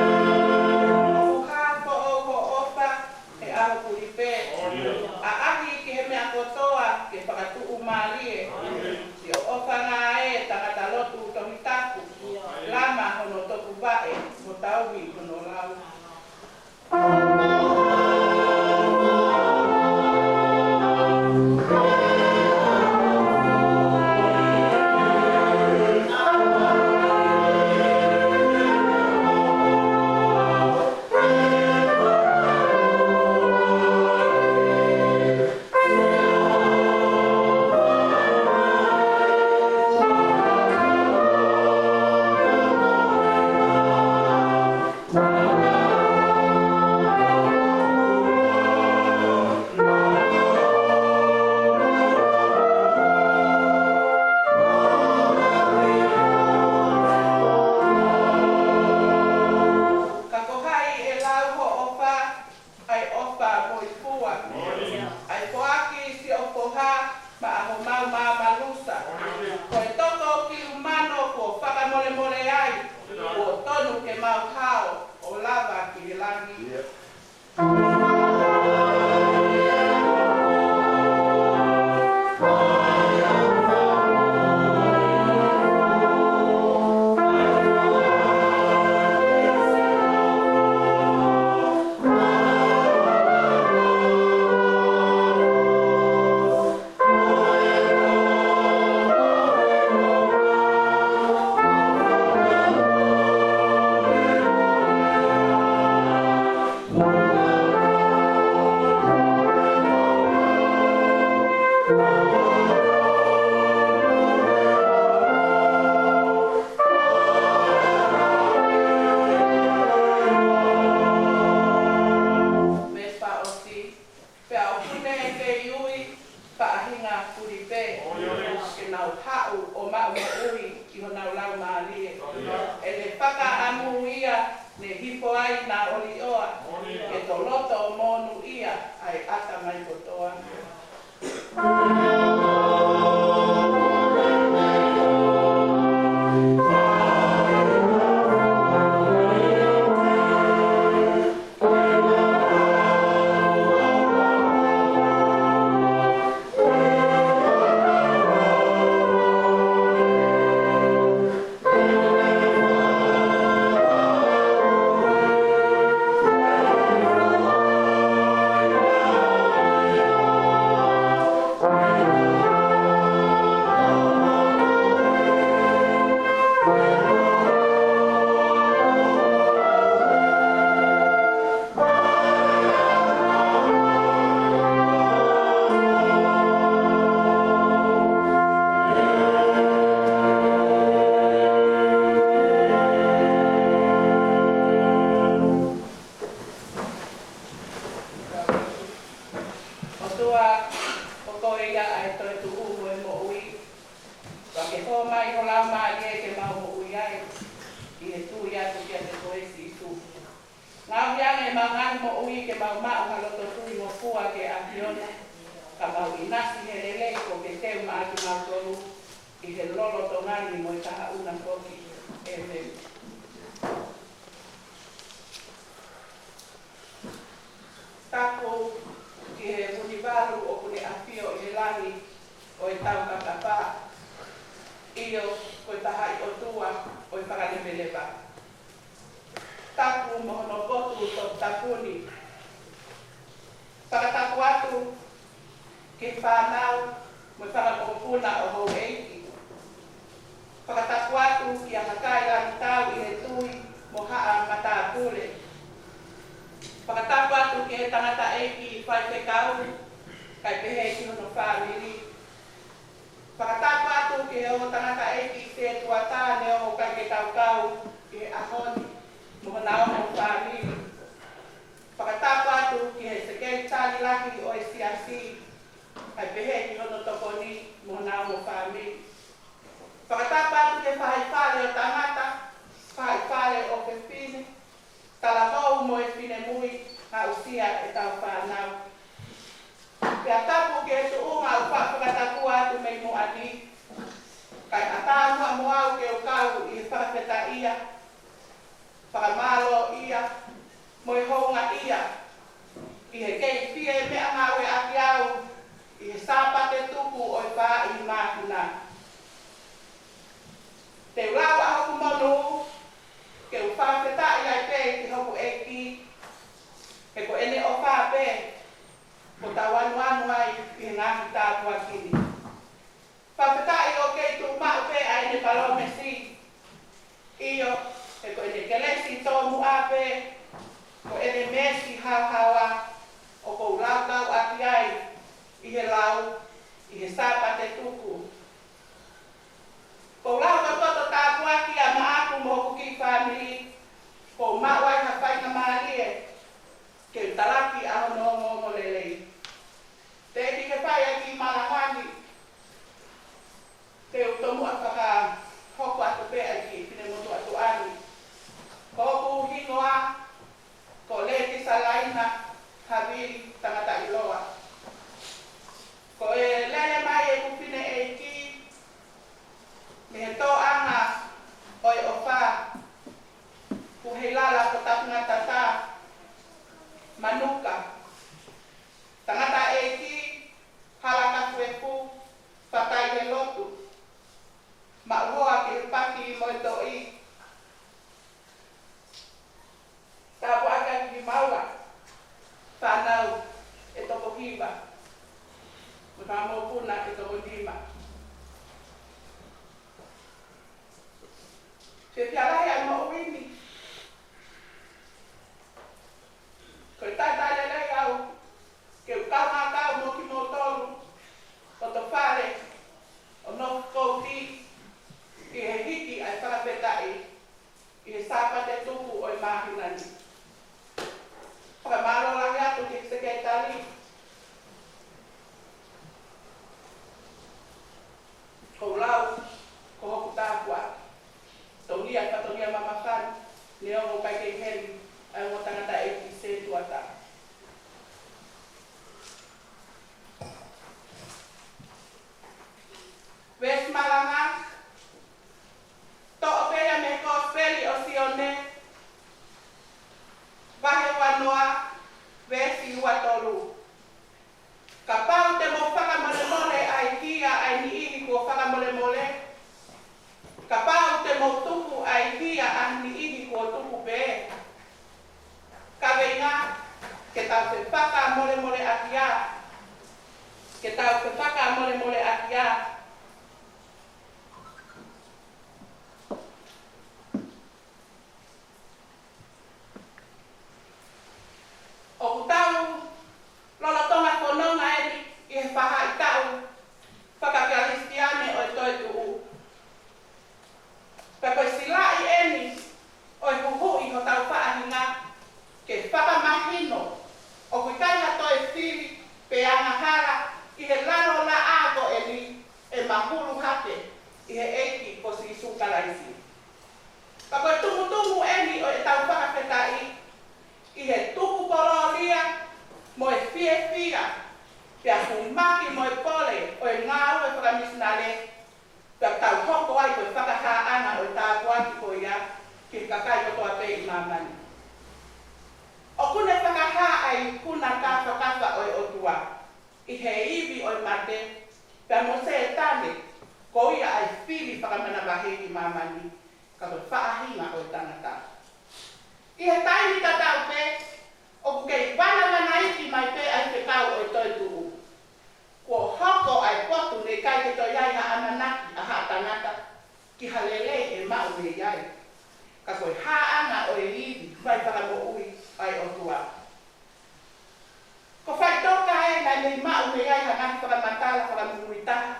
ʻOku hā foʻou ho ʻofa he ʻaho puli pē. ʻAʻahi ki he meʻa kotoa ke fakatuʻumālie. Siʻo ʻofa ngā ē tangata lotu tohi tapu. Lama hono toku vaʻe mo tauhi hono lau. Naʻa ʻOliʻoa, ke toloto monūʻia ʻa e ʻatamai kotoa. ʻOtua, ko koe ia ʻa e toetuʻu mo e moʻui. Kuo ke hō mai ho Laumālie ke mau moʻui ai, ʻi he tui atu kiate koe Sīsū. Ngaohi ange ʻemau ngaahi moʻui ke mau maʻu ha loto tui mo fua ki he ʻAfiona, ka mau ʻinasi he lelei kuo ke teu maʻa kimautolu, ʻi he lolotonga ni mo e kahaʻu na foki. ʻĒmeni. Tapu ki he Vunivalu ʻoku ne ʻafio ʻi he langi ʻo e taukakapa. ʻIo, ko e Tahaʻi ʻOtua ʻo e fakaleveleva. Tapu mo hono potu toputapu ni. Fakatapu atu ki he fānau mo e fanga mokopuna ʻo houʻeiki. Fakatapu atu ki he kakai langitau ʻi he tui mo haʻa matāpule. Fakatapu atu ki he tangataʻeiki faifekau, kae pehē ki hono fāmili. Fakatapu atu ki he ongo tangataʻeiki setuata neongo ʻikai ke tau kau ʻi he ʻaho ni, mo hona ongo fāmili. Fakatapu atu ki he sekelitali lahi ʻo e siasi, kae pehē ki hono tokoni mo hona ongo fāmili. Fakatapu atu ki he faʻahi fale ʻo tangata, faʻahi fale ʻo fefine, talavou mo e finemui, aʻusia ʻetau fānau. Pea tapu ki he tuʻunga ʻoku faʻa fakatapu atu mei muʻa ni, kae ʻatā muʻa mo au ke u kau ʻi he fakafetaʻia, fakamālōʻia, mo e houngaʻia, ʻi he kei fie meʻangāueʻaki au ʻi he Sāpate tuku ʻo e faaʻi māhina. Te u lau ʻa hoku monū, ke u fakafetaʻi ai pē ki hoku ʻEiki, he ko ʻene ʻofa pē, kuo tau anuanu ai ʻi he ngaahi tāpuaki ni. Fakafetaʻi ʻoku kei tuʻu maʻu pē ʻa ʻene palōmesi. ʻIo, he ko ʻene kelesi tōmuʻa pē, ko ʻene meesi haohaoa, ʻoku ou laukau ʻaki ai ʻi he lau, ʻi he Sāpate tuku. Ko e lau ko e toto tāpuaki ia maʻaku mo hoku kiʻi fāmili, kuo u maʻu ai ha faingamālie ke u talaki ʻa hono ongoongolelei. Teʻeki ke fai ʻa e kiʻi malanga ni, te u tomuʻa fakahoko atu pē ʻa e kiʻi finemotuʻa tuʻa ni. Ko hoku hingoa, ko Leti Salaina Havili Tangataʻiloa. Ko e lele mai ʻeku fineʻeiki mei he tōʻanga ʻo e ʻofa, Kuheilala ko Tapungatata Manuka. Tangataʻeiki Halakafuefu Fataihelotu. Maʻu hoa ki he paki mo e toʻi. Tāpuaki kimaua, fānau ʻe toko hiva, mo e fanga mokopuna ʻe toko nima. Fiefia lahi ʻa e moʻui ni. Ko e talitali lelei au ke u kaungā kau mo kimoutolu, loto fale ʻo nofo kouti ʻi he hiki ʻa e fakafetaʻi ʻi he Sāpate tuku ʻo e māhina ni. Fakamālō lahi atu ki he sekelitali. Ko e lau, ko hoku tāpuaki. Taulia, fatongia mamafani, neongo ʻikai ke heli ʻa e ʻi he ʻEiki ko Sīsū Kalaisi. Pea ko e tumutumu eni ʻo ʻetau fakafetaʻi ʻi he tuku kolōlia mo e fiefia, pea hūmaki mo e kole ʻo e ngāue fakamisinale, pea tau hoko ai ko e fakahāʻanga ʻo e tāpuaki ko ia ki he kakai kotoa pē ʻi māmani. ʻOku ne fakahā ʻa e ikuna kāfakafa ʻo e ʻOtua ʻi he ivi ʻo e mate, pea mo Sētane, ko ia ʻa e fili fakamanavahē ki māmani, ka ko e faʻahinga ʻo e tangata. ʻI he taimi tatau pē, ʻoku kei vanavanaiki mai pē ʻa e fekau ʻo e toetuʻu. Kuo hoko ʻa e potu ne ʻikai ke toe ʻi ai ha ʻamanaki ʻa haʻa tangata ki ha lelei ʻe maʻu mei ai, ka ko e hāʻanga ʻo e ivi fai fakamoʻui ʻa e ʻOtua. Ko faʻitoka ē naʻe mei maʻu mei ai ha ngaahi fakamatala fakamuimuitaha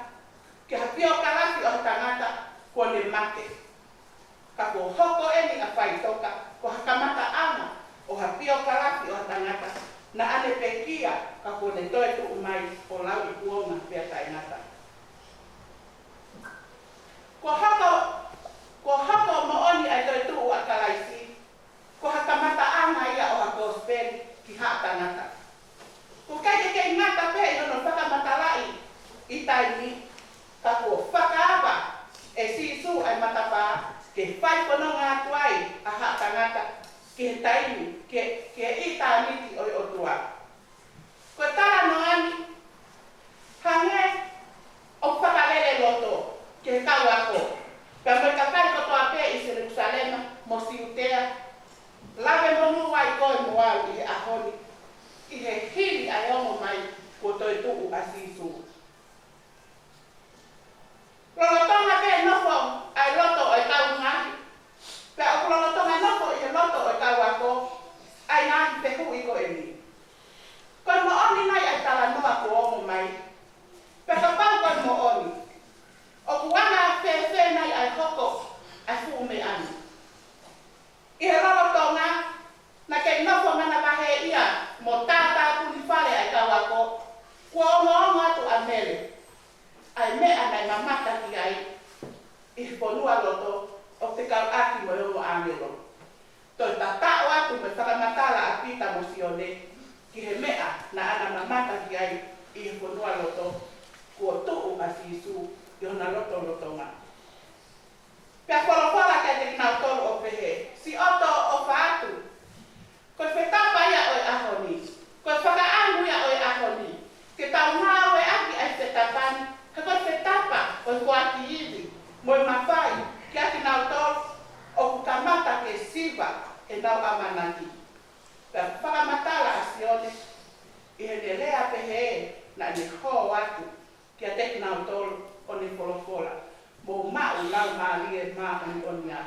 ki ha piokalafi ʻo ha tangata kuo ne mate. Ka kuo hoko eni ʻa faʻitoka ko ha kamataʻanga ʻo ha piokalafi ʻo ha tangata naʻa ne pekia, ka kuo ne toetuʻu mai ʻo lauikuonga pea taʻengata. Kuo hoko, kuo hoko moʻoni ʻa e toetuʻu ʻa Kalaisi ko ha kamataʻanga ia ʻo ha kosipeli ki haʻa tangata. ʻOku ʻikai ke kei ngata pē ʻi hono fakamatalaʻi ʻi taimi, ka kuo fakaava ʻe Sīsū ʻa e matapā ke fai fononga atu ai ʻa haʻa tangata ki he taimi, ki he, ki he ʻitāniti ʻo e ʻOtua. Ko e talanoa ni, hangē ʻoku fakalele loto ki he kau ako, pea mo e kakai kotoa pē ʻi Selusalema mo Siutea, lave monū ai koe mo au ʻi he ʻaho ni, ʻi he hili ʻa e ongo mai kuo toetuʻu ʻa Sīsū. Lolotonga pē nofo ʻa e loto ʻo e kau ngaohi, pea ʻoku lolotonga nofo ʻi he loto ʻo e kau ako ʻa e ngaahi fehuʻi ko eni. Ko e moʻoni nai ʻa e talanoa kuo ongo mai? Pea kapau ko e moʻoni, ʻoku anga fēfē nai ʻa e hoko ʻa e fuʻu meʻa ni? ʻI he lolotonga naʻe kei nofo manavahē ia mo tātāpuni fale ʻa e kau ako, kuo ongoongo atu ʻa Mele ʻa e meʻa naʻe mamata ki ai ʻi he fonualoto ʻo fekauʻaki mo e ongo ʻāngelo. Toe tataʻo atu mo e fakamatala ʻa Pita mo Sione ki he meʻa naʻa na mamata ki ai ʻi he fonualoto kuo tuʻu ʻa Sīsū ʻi hona lotolotonga. Pea folofola kiate kinautolu ʻo pehē, Siʻoto ʻofa atu. Ko e fetapa ia ʻo e ʻaho ni. Ko e fakaʻamu ia ʻo e ʻaho ni ke tau ngāueʻaki ʻa e fetapa ni, he ko e fetapa ʻo e foaki ivi mo e mafai kiate kinautolu ʻoku kamata ke siva ʻenau ʻamanaki. Pea fakamatala ʻa Sione ʻi heʻene lea pehē naʻa ne hō atu kiate kinautolu ʻo ne folofola, Mou maʻu Laumālie Māʻoniʻoni ā.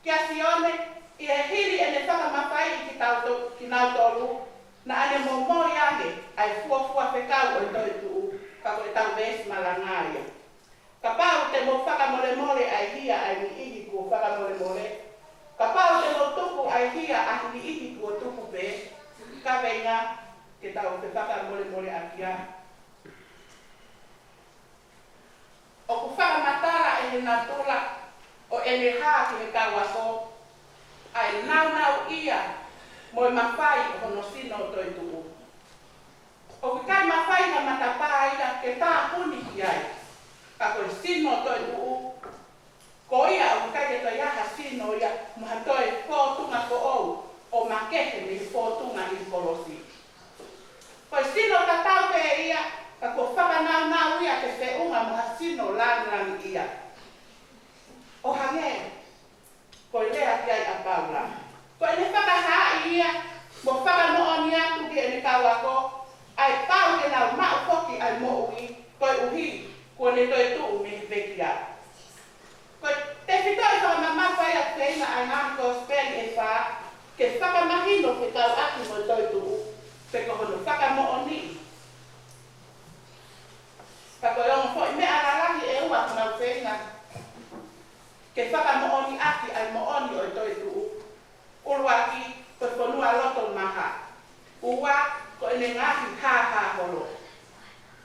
Kia Sione, ʻi he hili ʻene fakamafaiʻi kitauto-, kinautolu, naʻa ne momoi ange ʻa e fuofua fekau ʻo e toetuʻu, ka ko ʻetau veesi malanga ia. Kapau te mou fakamolemole ʻa e hia ʻa e niʻihi kuo fakamolemole, kapau te mou tuku ʻa e hia ʻa e niʻihi kuo tuku pē, kaveinga ke tau fefakamolemoleʻaki ā. ʻOku fakamatala ʻe he natula ʻo ʻene hā ki he kau ako ʻa e naunau ia mo e mafai ʻo hono sino toetuʻu. ʻOku ʻikai mafai ha matapā ia ke tāpuni ki ai, ka ko e sino toetuʻu, ko ia ʻoku ʻikai ke toe ʻi ai ha sino ia mo ha toe fōtunga foʻou ʻo makehe mei he fōtunga ʻi he kolosi. Ko e sino tatau pē ia, ka kuo fakanaunau ia ke feʻunga mo ha sino lāngilangiʻia. ʻO hangē ko e lea ki ai ʻa Paula. Ko ʻene fakahaaʻi ia mo fakamoʻoni atu ki heʻene kau ako ʻa e pau ke nau maʻu foki ʻa e moʻui, koeʻuhi kuo ne toetuʻu mei he pekia. Ko e tefitoʻi fakamamafa ia ʻoku feinga ʻa e ngaahi kosipeli ʻe fā ke fakamahino fekauʻaki mo e toetuʻu, pe ko hono fakamoʻoniʻi. Ka ko e ongo foʻi meʻa lalahi ʻe ua ʻoku nau feinga ke fakamoʻoniʻaki ʻa e moʻoni ʻo e toetuʻu. ʻUluaki, ko e fonualoto maha. Ua, ko ʻene ngaahi hāhā holo.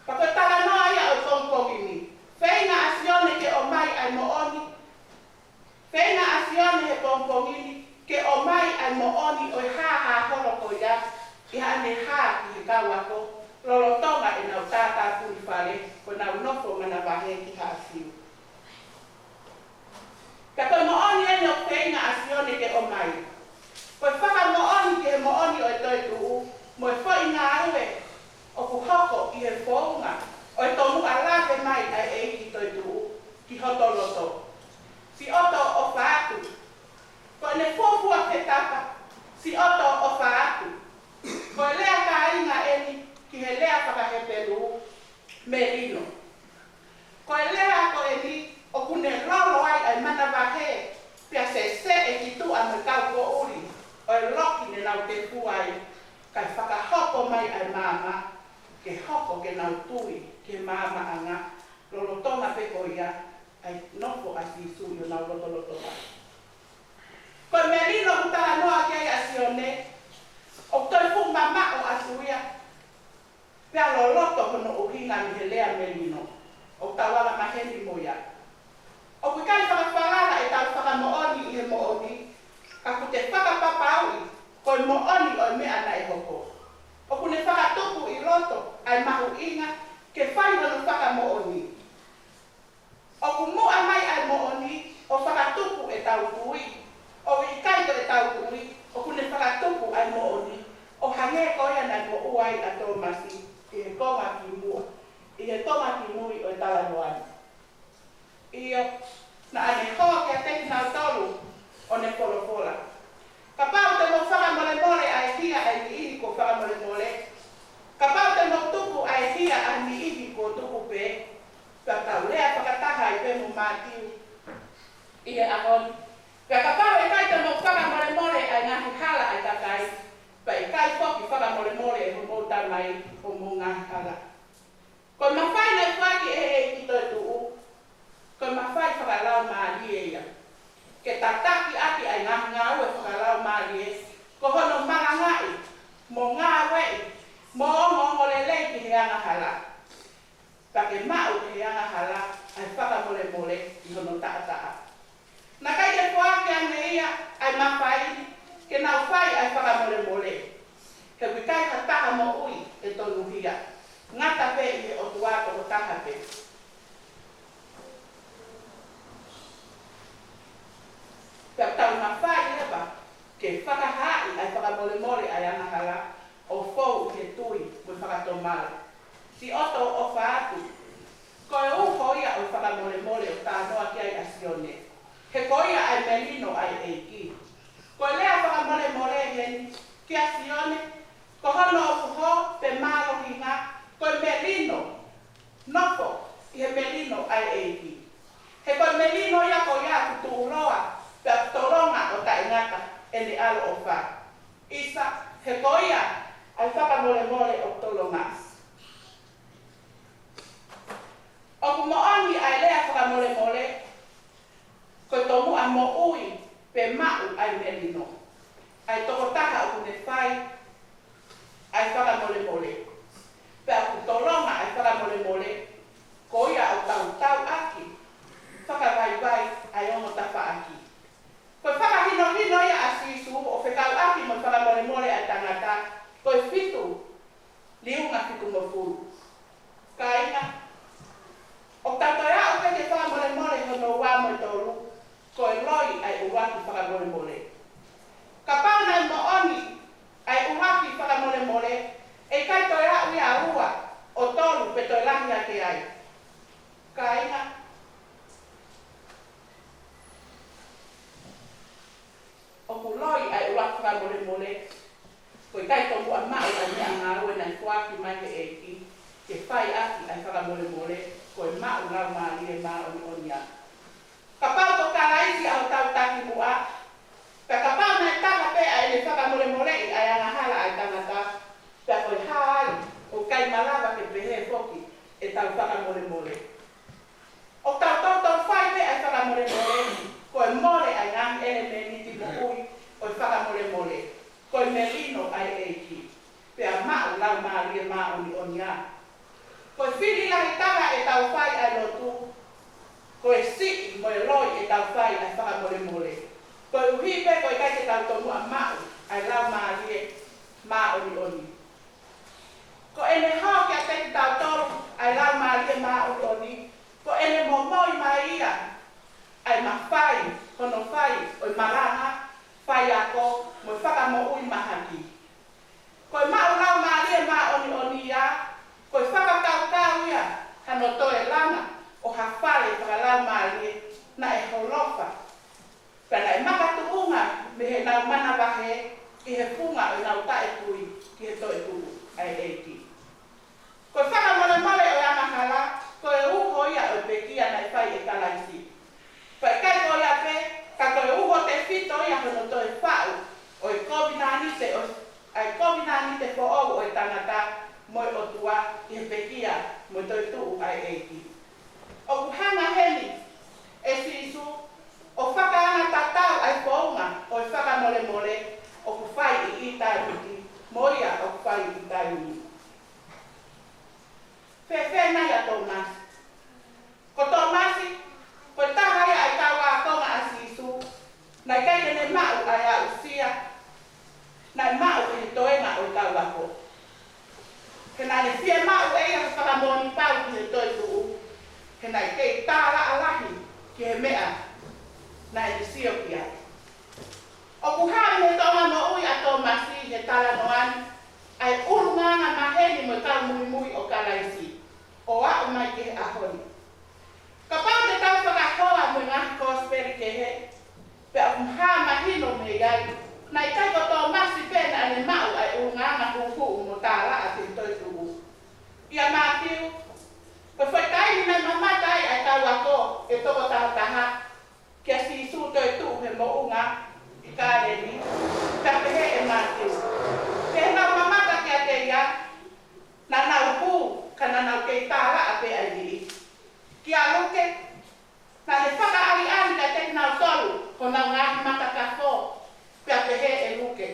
Pea ko e talanoa ia ʻo e pongipongi ni. Feinga ʻa Sio Sione ke ʻomai ʻa e moʻoni. Feinga ʻa Sione he pongipongi ni ke ʻomai ʻa e moʻoni ʻo e hāhā holo ko ia, ʻi haʻane hā ki he kau ako, lolotonga ʻenau tātāpuni fale, ko ʻenau nofo manavahē ki Haʻafiu. Ka ko e moʻoni eni ʻoku feinga ʻa Sione ke ʻomai. Ko e fakamoʻoni ki he moʻoni ʻo e toetuʻu, mo e foʻi ngāue ʻoku hoko ʻi he founga ʻo e tomuʻa lave mai ʻa e ʻEiki toetuʻu ki hoto loto. Siʻoto ʻofa atu. Ko ʻene fuofua fetapa, siʻoto ʻofa atu. Ko e lea kāinga eni ki he lea fakaHepelū, melino. Ko e lea ko eni ʻoku ne lolo ai ʻa e manavahē, pea seseʻe ki tuʻa mo e kau poʻuli ʻo e loki ne nau tefua ai, kae fakahoko mai ʻa e maama, ke hoko ke nau tui ki he maamaʻanga, lolotonga pē ko ia ʻa e nofo ʻa Sīsū ʻi honau lotolotonga. Ko e melino ʻoku talanoa ki ai ʻa Sione, ʻoku toe fuʻu mamaʻo atu ia, pea loloto hono ʻuhinga mei he lea melino, ʻoku tau anga maheni mo ia. ʻOku ʻikai fakafalala ʻetau fakamoʻoni ʻi he moʻoni, ka ʻoku te fakapapauʻi ko e moʻoni ʻo e meʻa naʻe hoko. ʻOku ne fakatupu ʻi loto ʻa e mahuʻinga ke fai hono fakamoʻoni. ʻOku muʻa mai ʻa e moʻoni ʻo fakatupu ʻetau tui. ʻOku ʻikai ko ʻetau tui, ʻoku ne fakatupu ʻa e moʻoni, ʻo hangē ko ia naʻe moʻua ai ʻa Tōmasi ʻi he konga kimuʻa, ʻi he konga kimui ʻo e talanoa ni. ʻIo, naʻa ne hō kiate kinautolu ʻo ne folofola: Kapau te mou fakamolemole ʻa e hia ʻa e niʻihi kuo fakamolemole, kapau te mou tuku ʻa e hia ʻa e niʻihi kuo tuku pē. Pea tau lea fakataha ai pē mo Mātiu ʻi he ʻaho ni. Pea kapau ʻe ʻikai te mou fakamolemole ʻa e ngaahi hala ʻa e kakai, pea ʻe ʻikai foki fakamolemole ʻe hoʻomou Tamai hoʻomou ngaahi hala. Ko e mafai naʻe foaki ʻe he ʻEiki toetuʻu, ko e mafai fakalaumālie ia, ke tataki ʻaki ʻa e ngaahi ngāue fakalaumālie, ko hono malangaʻi, mo ngāueʻi, mo ongoongolelei ki he angahala. Pea ke maʻu ʻe he angahala ʻa e fakamolemole ʻi hono taʻataʻa. Naʻe ʻikai ke foaki ange ia ʻa e mafai ke nau fai ʻa e fakamolemole, he ʻoku ʻikai ha taha moʻui ʻe tonuhia, ngata pē ʻi he ʻOtua tokotaha pē. Pea tau mafai leva ke fakahaaʻi ʻa e fakamolemole ʻa e angahala, ʻo fou ʻi he tui mo e fakatomala. Siʻoto ʻofa atu. Ko e uho ia ʻo e fakamolemole ʻoku talanoa ki ai ʻa Sione. He ko ia ʻa e melino ʻa e ʻEiki. Ko e lea fakamolemole heni kia Sione, ko hono uho pe mālohinga, ko e melino, nofo ʻi he melino ʻa e ʻEiki. He ko e melino ia ko ia ʻoku tuʻuloa, pea tolonga ʻo taʻengata ʻene ʻaloʻofa. ʻIsa, he ko ia ʻa e fakamolemole ʻoku tolonga. ʻOku moʻoni ʻa e lea fakamolemole, ko e tomuʻa moʻui pe maʻu ʻa e melino ʻa e tokotaha ʻoku ne fai ʻa e fakamolemole. Pea ʻoku tolonga ʻa e fakamolemole, ko ia ʻoku tau tauʻaki fakavaivai ʻa e ongo tafaʻaki. Ko e fakahinohino ia ʻa Sīsū ʻo fekauʻaki mo e fakamolemole ʻa e tangata, ko e fitu liunga fitungofulu. Kāinga, ʻoku tau toe aʻu pē ki he fakamolemole hono ua mo e tolu, ko e loi ʻa e ʻuluaki fakamolemole. Kapau naʻe moʻoni ʻa e ʻuluaki fakamolemole, ʻe ʻikai toe aʻu ia ʻa ua, ʻo tolu, pe toe lahi hake ai. Kāinga, ʻoku loi ʻa e ʻuluaki fakamolemole, ko e ʻikai tomuʻa maʻu ʻa e meʻangāue naʻe foaki mai he ʻEiki ke fai ʻaki ʻa e fakamolemole, ko e maʻu Laumālie Māʻoniʻoni ia. Kapau ko Kalaisi ʻa hotau takimuʻa, pea kapau naʻe taka pē ʻa ʻene fakamolemoleʻi ʻa e angahala ʻa e tangata, pea ko e hā ai ʻoku ʻikai malava ke pehē foki ʻetau fakamolemole? ʻOku tau toutou fai pē ʻa e fakamolemole, ko e mole ʻa e ngaahi ʻelemēniti moʻui ʻo e fakamolemole, ko e melino ʻa e ʻEiki, pea maʻu Laumālie Māʻoniʻoni ia. Ko e fili lahi taha ʻetau fai ʻa e lotu, ko e siʻi mo e loi ʻetau fai ʻa e fakamolemole, koeʻuhi pē ko e ʻikai ke tau tomuʻa maʻu ʻa e Laumālie Māʻoniʻoni. Ko ʻene hao kiate kitautolu ʻa e Laumālie Māʻoniʻoni, ko ʻene momoi mai ia ʻa e mafai hono fai ʻo e malanga, faiako, mo e fakamoʻui mahaki. Ko e maʻu Laumālie Māʻoniʻoni ia, ko e fakakaukau ia hano toe langa ʻo ha fale fakalaumālie naʻe holofa, pea naʻe makatuʻunga mei heʻenau manavahē ʻi he funga ʻo ʻenau taʻetui ki he toetuʻu ʻa e ʻEiki. Ko e fakamolemole ʻo e angahala, ko e uho ia ʻo e pekia naʻe fai ʻe Kalaisi. Pea ʻikai ko ia pē, ka ko e uho tefito ia hono toe faʻu ʻo e kovinānite ʻo, ʻa e kovinānite foʻou ʻo e tangata mo e ʻOtua ʻi he pekia mo e toetuʻu ʻa e ʻEiki. ʻOku hanga heni ʻe Sīsū ʻo fakaanga tatau ʻa e founga ʻo e fakamolemole ʻoku fai ʻi ʻitāniti mo ia ʻoku fai ʻi taimi ni. Fēfē nai ʻa Tōmasi? Ko Tōmasi, ko e taha ia ʻa e kau ākonga ʻa Sīsū, naʻe ʻikai ke ne maʻu ʻa e aʻusia naʻe maʻu ʻe he toenga ʻo e kau ako. He naʻa ne fiemaʻu ʻe ia ha fakamoʻoni pau ki he toetuʻu, he naʻe kei tālaʻa lahi ki he meʻa naʻa ne sio ki ai. ʻOku hā mei he toʻonga moʻui ʻa Tōmasi he talanoa ni ʻa e ʻulungaanga maheni mo e kau muimui ʻo Kalaisi ʻo aʻu mai ki he ʻaho ni. Kapau te tau fakahoa mo e ngaahi kosipeli kehe, pea ʻoku hā mahino mei ai, naʻe ʻikai ko Tōmasi pē naʻa ne maʻu ʻa e ʻulungaanga huʻuhuʻu mo tālaʻa ki he toetuʻu. ʻIa Mātiu, ko e foʻi taimi naʻe mamata ai ʻa e kau ako ʻe toko taha taha kia Sīsū toetuʻu he moʻunga ʻi Kāleli, pea pehē ʻe Mātiu, pea naʻa nau mamata kiate ia, naʻa nau hū, ka naʻa nau kei tālaʻa pē ʻa e niʻihi. Kia Luke, naʻa ne fakaʻaliʻali kiate kinautolu honau ngaahi matakafo, pea pehē ʻe Luke,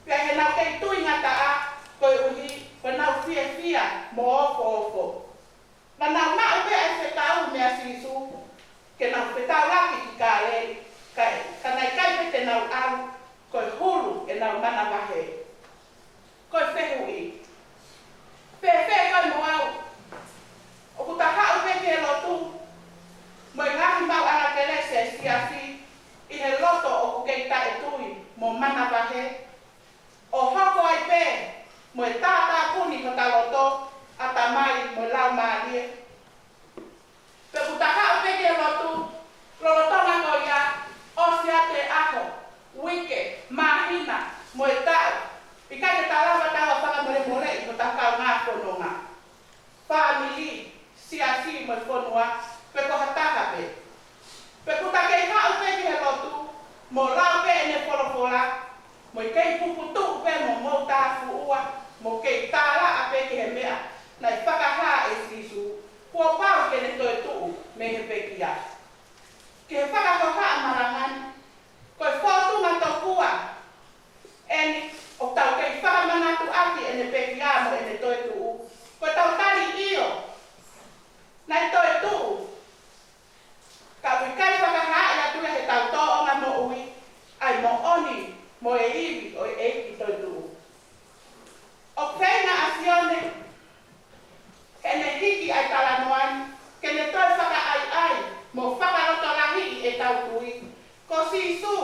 pea heʻenau kei tui ngataʻa, koeʻuhi ko ʻenau fiefia mo ofoofo. Naʻa nau maʻu pē ʻa e fekau meia Sīsū ke nau fetaulaki ki Kāleli, ka, ka naʻe ʻikai pē te nau ʻalu, ko e hulu ʻenau manavahē. Ko e fehuʻi, fēfē koe mo au? ʻOku ta haʻu pē ki he lotu mo e ngaahi maʻuʻanga kelesi ʻa e siasi ʻi he loto ʻoku kei taʻetui mo manavahē, ʻo hoko ai pē mo e tātāpuni hota loto, ʻatamai mo e laumālie. Pe ʻoku ta haʻu pē ki he lotu, lolotonga ko ia, ʻosi atu e ʻaho, uike, māhina, mo e taʻu, ʻikai ke ta lava taua fakamolemoleʻi hota kaungā fononga, fāmili, siasi mo e fonua, pe ko ha taha pē. Pe ʻoku ta kei haʻu pē ki he lotu, mo lau pē ʻene folofola, mo kei puputuʻu pē mo mou tāfuʻua, mo kei tālaʻa pē ki he meʻa naʻe fakahā ʻe Sīsū kuo pau ke ne toetuʻu mei he pekia. Ki he fakahohaʻa malanga ni, ko e fōtunga tokua eni ʻoku tau kei fakamanatu ʻaki ʻene pekia mo ʻene toetuʻu, ko ʻetau tali ʻio, naʻe toetuʻu, ka ʻoku ʻikai fakahaaʻi atu ia heʻetau tōʻonga moʻui ʻa e moʻoni mo e ivi ʻo e ʻEiki toetuʻu. ʻOku feinga ʻa Sione, heʻene hiki ʻa e talanoa ni, ke ne toe fakaʻaiʻai mo fakalotolahiʻi ʻetau tui ko Sīsū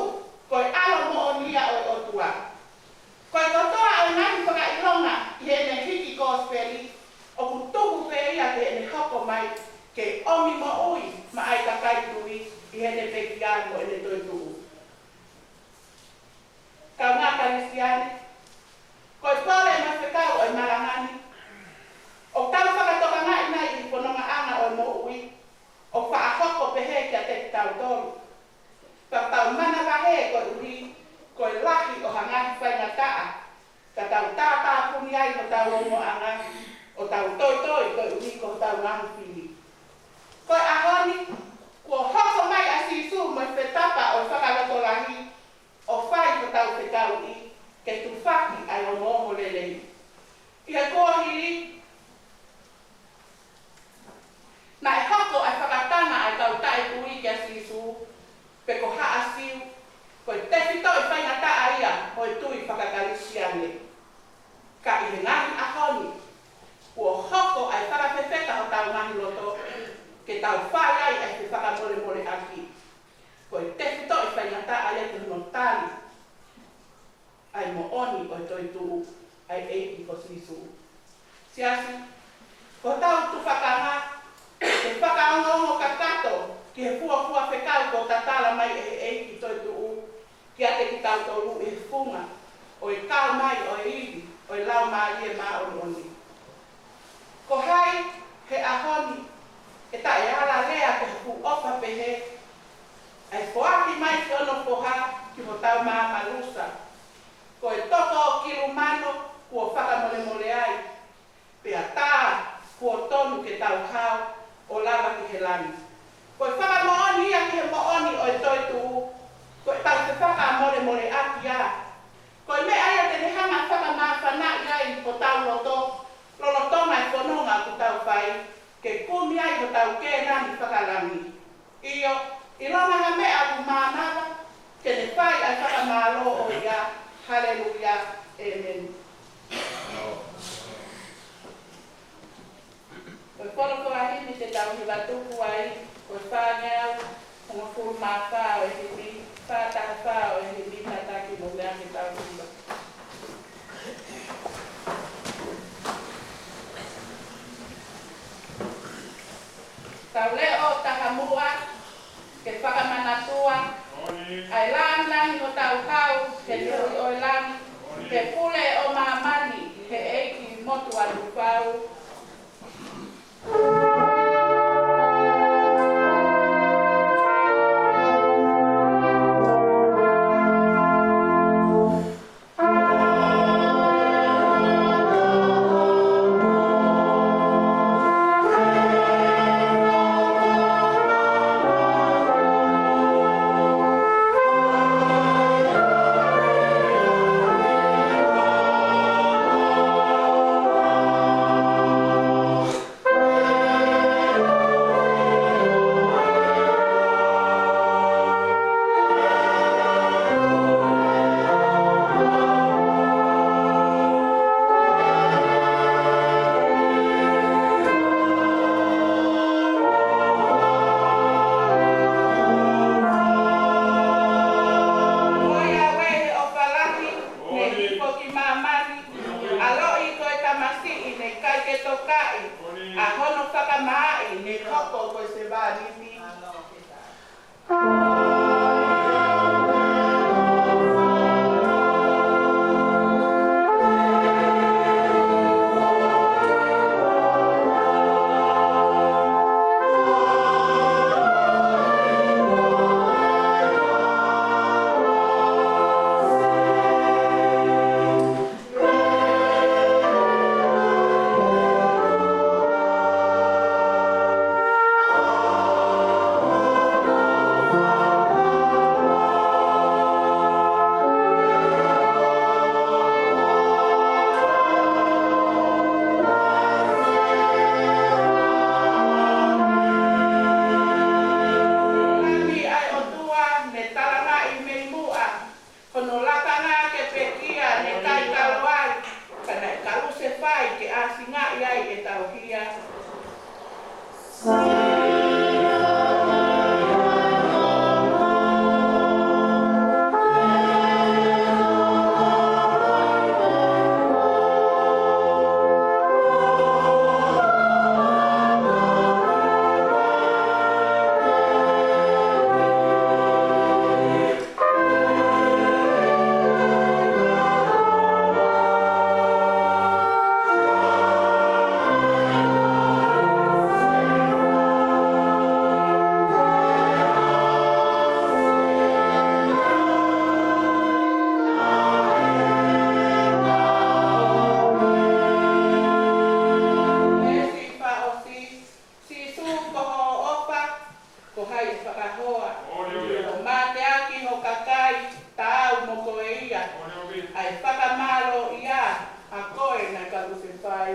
ko e ʻAlo moʻoni ia ʻo e ʻOtua. Ko e kotoa ʻo e ngaahi fakaʻilonga ʻi heʻene hiki kosipeli, ʻoku tuku pē ia ki heʻene hoko mai ke ʻomi moʻui maʻa e kakai tui ʻi heʻene pekia mo ʻene toetuʻu. Kaungā Kalisitiane, ko e pole mo e fekau ʻo e malanga ni, ʻoku tau fakatokangaʻi nai ʻi he fonongaʻanga ʻo e moʻui, ʻoku faʻa hoko pehē kiate kitautolu. Ka tau manavahē koeʻuhi ko e lahi ʻo ha ngaahi faingataʻa, ka tau tātāpuni ai hotau ongoʻanga, ʻo tau toitoi koeʻuhi ko hotau ngaahi fili. Ko e ʻaho ni, kuo hoko mai ʻa Sīsū mo e fetapa ʻo e fakalotolahi, ʻo fai hotau fekauʻi ke tufaki ʻa e ongoongolelei. ʻI he kuohili, naʻe hoko ʻa e fakatanga ʻa e ʻa e moʻoni ʻo e toetuʻu ʻa e ʻEiki ko Sīsū. Siasi, ko hotau tufakanga ke fakaongoongo kakato ki he fuofua fekau kuo tatala mai ʻe he ʻEiki toetuʻu kiate kitautolu ʻi he funga ʻo e kau mai ʻo e ivi ʻo e Laumālie Māʻoniʻoni. Ko hai he ʻaho ni ʻe taʻeala lea ki he fuʻu ʻofa pehē, ʻa e foaki mai ki hono foha ki hotau maama Lusa, ko e toko ʻo Kilumano kuo fakamolemole ai, pea tā kuo tonu ke tau hao ʻo lava ki he langi. Ko e fakamoʻoni ia ki he moʻoni ʻo e toetuʻu, ko ʻetau fefakamolemoleʻaki ia. Ko e meʻa ia te ne hanga ʻo fakamāfanaʻi ai hotau loto, lolotonga e fononga ʻoku tau fai, ke kumi ai hotau Kēnani fakalangi. ʻIo, ʻilonga ha meʻa ʻoku mānava, ke ne fai ʻa e fakamālō ʻo ia. Haleluia. ʻĒmeni. Ko e folofola himi te tau hiva tuku ai, ko e fāngeau hongofulu mā fā ʻo e himi, fā taha fā ʻo e himi, kātaki mo meʻa ke tau hiva. Tau leʻo taha muʻa, ke fakamanatua ʻa e langilangi hotau hau he tuʻi ʻo e langi, he pule ʻo māmani, he ʻEiki motuʻa Tupou. Ko ia ʻoku ʻi he ʻofa lahi, ne hifo ki māmani, ʻaloʻi ko e tamasiʻi, ne ʻikai ke tokaʻi, ʻa hono fakamaaʻi, ne hoko ko e sevāniti. Langi ʻa e ʻOtua ne talamaʻi mei muʻa, hono lakanga ke pekia ne ʻikai kalo ai, ka naʻe kalusefai ke ʻāsingaʻi ai ʻetau hia. Sīsū ko hoʻo ʻofa, ko hai ʻe fakahoa. ʻO mateaki ho kakai, taau mo koe ia. ʻA e fakamālō ia, ʻa koe naʻe kalusefai.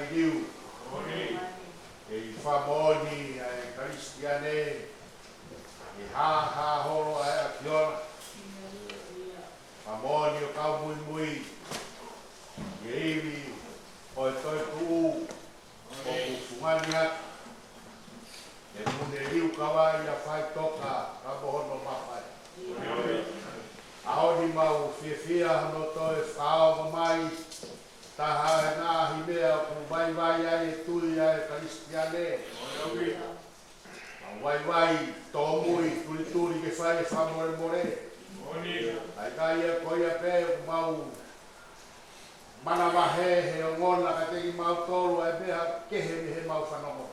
Kiu. Kei fakamoʻoni ʻa e Kalisitiane, ʻi he hāhā holo ʻa e ʻAfiona. Fakamoʻoni ʻo kau muimui ʻi he ivi ʻo e toetuʻu ʻoku fungani atu, ʻe mune liu kavai ʻa Faitoka ka mo hono mafai. ʻAho ni mau fiefia hono toe fakaongo mai taha e ngaahi meʻa ʻoku vaivai ai e tui ʻa e Kalisitiane. Mau vaivai, tōmui, tulituli ke fai e fakamolemole. ʻA e kai ia ko ia pē ʻoku mau manavahē he ongona kiate kimautolu ʻa e meʻa kehe mei heʻemau fanongo.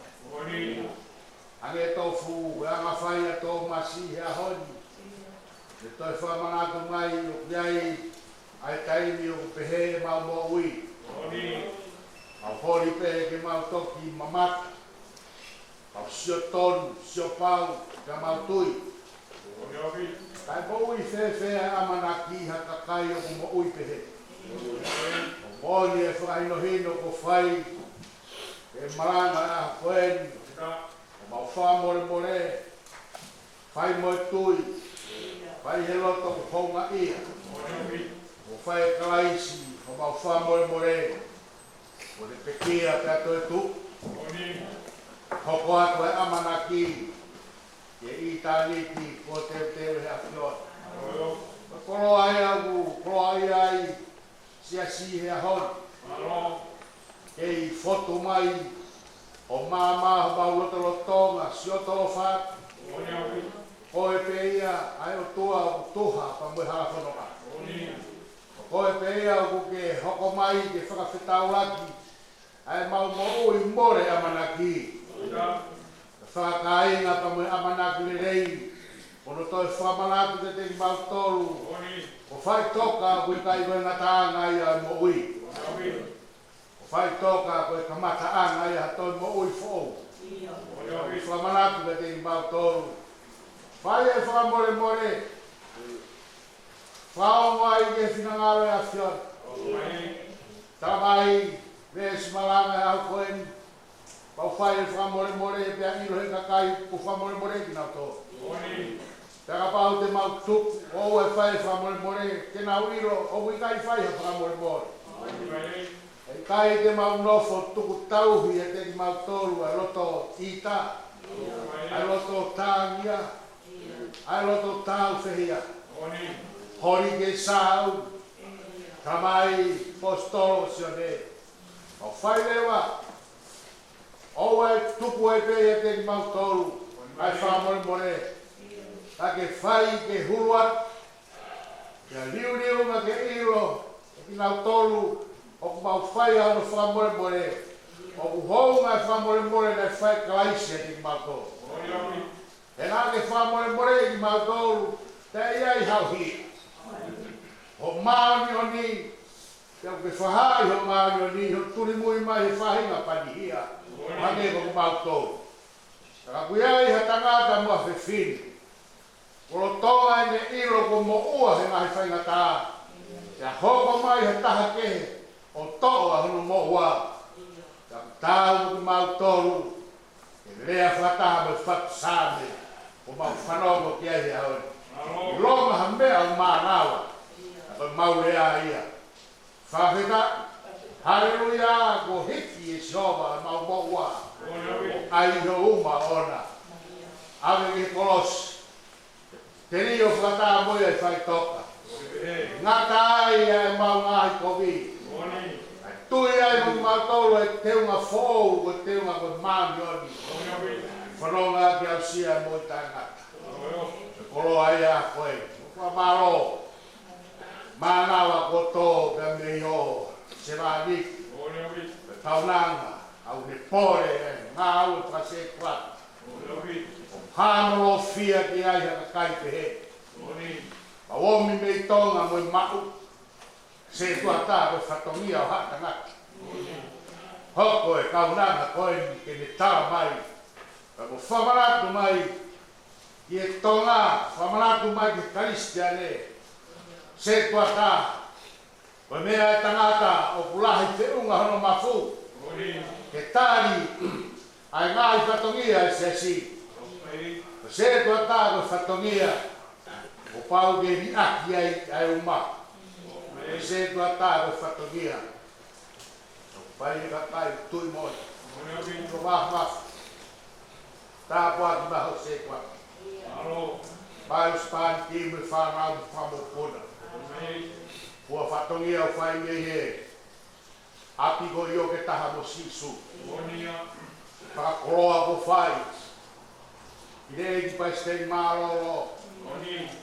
Hangē tofu e anga fai ʻa Tōmasi he ʻaho ni, ne toe fakamanatu mai ʻoku ʻi ai ʻa e taimi ʻoku pehē ʻemau moʻui. Mau holi pē ke mau toki mamata, mau sio tonu, sio pau, ka mau tui. Kae moʻui fēfē ʻa e ʻamanaki ʻi ha kakai ʻoku moʻui pehē? ʻOku moʻoni e fakahinohino kuo fai ʻe he malanga ʻa e ʻaho ko eni. ʻO mau fakamolemole, fai mo e tui, fai he loto ʻoku houngaʻia. ʻO fai ʻe Kalaisi ʻo mau fakamolemole, ʻo ne pekia pea toetuʻu. Hoko atu e ʻamanaki ki he ʻitāniti kuo teuteu ʻe he ʻAfiona. Ko e koloa ia ʻoku koloaʻia ai e siasi he ʻaho ni. Kei fotu mai ʻo māmā homau lotolotonga, sio tolofa. Ko koe pē ia ʻa e ʻOtua ʻoku tuha pea mo e hala fononga. Ko koe pē ia ʻoku ke hoko mai ke fakafetaulaki ʻa ʻemau moʻui mole ʻamanaki. Fakakāinga pea mo e ʻamanaki lelei, ʻo ne toe fakamanatu kiate kimautolu ko Faitoka ʻoku ʻikai ko e ngataʻanga ia ʻo e moʻui. Ko Faitoka ko e kamataʻanga ia ha toe moʻui foʻou. Fakamanatu kiate kimautolu. Fai e fakamolemole. Fakaongo ai ki he finangalo ʻo e ʻAfiona. Talamai mei he malanga ʻo e ʻaho ko eni, pau fai e fakamolemole pea ʻilo ʻe he kakai kuo fakamolemoleʻi kinautolu. Pea kapau te mau tuku ʻo ʻoua ʻe fai e fakamolemole, te nau ʻilo ʻoku ʻikai fai ha fakamolemole. ʻE ʻikai te mau nofo tuku tauhi ʻiate kimautolu ʻa e loto ʻita, ʻa e loto tāngia, ʻa e loto tāufehiʻa. Holi ke sāu, talamai ʻe he ʻaposetolo ko Sione. ʻO fai leva, ʻoua ʻe tuku ai pē ʻiate kimautolu ʻa e fakamolemole, ka ke fai ke hulu atu, ke liuliu mo ke ʻilo ʻe kinautolu ʻoku mau fai ʻa hono fakamolemole, ʻoku hounga e fakamolemole naʻe fai ʻe Kalaisi ʻiate kimautolu. He naʻa ke fakamolemoleʻi kimautolu taʻe ʻi ai hao hia. Ho māʻoniʻoni, pea ʻoku ke fakahā ʻi hoʻo māʻoniʻoni hoʻo tulimui mai he faʻahinga pani hia, hangē ko kimautolu. Ka ʻoku ʻi ai ha tangata mo ha fefine kuo lolotonga ʻene ʻilo kuo moʻua he ngaahi faingataʻa, pea hoko mai ha taha kehe ʻo toʻo ʻa hono moʻua. Ka ʻoku taau mo kimautolu ke lea fakataha mo e fatu Saame kuo mau fanongo ki ai he ʻaho ni. ʻIlonga ha meʻa ʻoku mānava, ka ko ʻemau lea ia. Fakafetaʻi. Haleluia, kuo hiki ʻe Sihova ʻemau moʻua, ʻo ʻai ʻi ho uma ʻoʻona. ʻAve ki he kolosi. Telio fakataha mo ia ʻi Faitoka. Ngata ai ʻa ʻemau ngaahi kovi. ʻA e tui ai mo kimautolu ʻi he teunga foʻou, ko e teunga ko e māʻoniʻoni. Fononga ke aʻusia e moʻui taʻengata. Ko e koloa ia ko e fakamālō. Mānava kotoa pē mei ho sevāniti, pea taunanga, ʻoku ne pole e ngāue fakasetuata. ʻOku hāmolofia ki ai ha kakai pehē. Mau ʻomi mei Tonga mo e maʻu setuata ko e fatongia ʻo haʻa tangata. Hoko e kaunanga ko eni ke ne talamai, pea mo fakamanatu mai ki he Tonga, fakamanatu mai ki he Kalisitiane, setuata, ko e meʻa ʻa e tangata ʻoku lahi feʻunga hono mafu. ke tali ʻa e ngaahi fatongia ʻa e siasi. Ko e sētuata ko e fatongia kuo pau ke liʻaki ai ʻa e uma. Ko e sētuata ko e fatongia. Fai e kakai tui mo e. Ko e mafafa. Tāpuaki mai ho sētuata. Mai ʻo Sipani ki he fānau mo e fanga mokopuna. Ko e fatongia ʻoku fai mei he ʻapi ko ē ʻo e taha mo Sīsū. Fakakoloa kuo fai. ʻI he ʻEiki Palesiteni Mālōlō.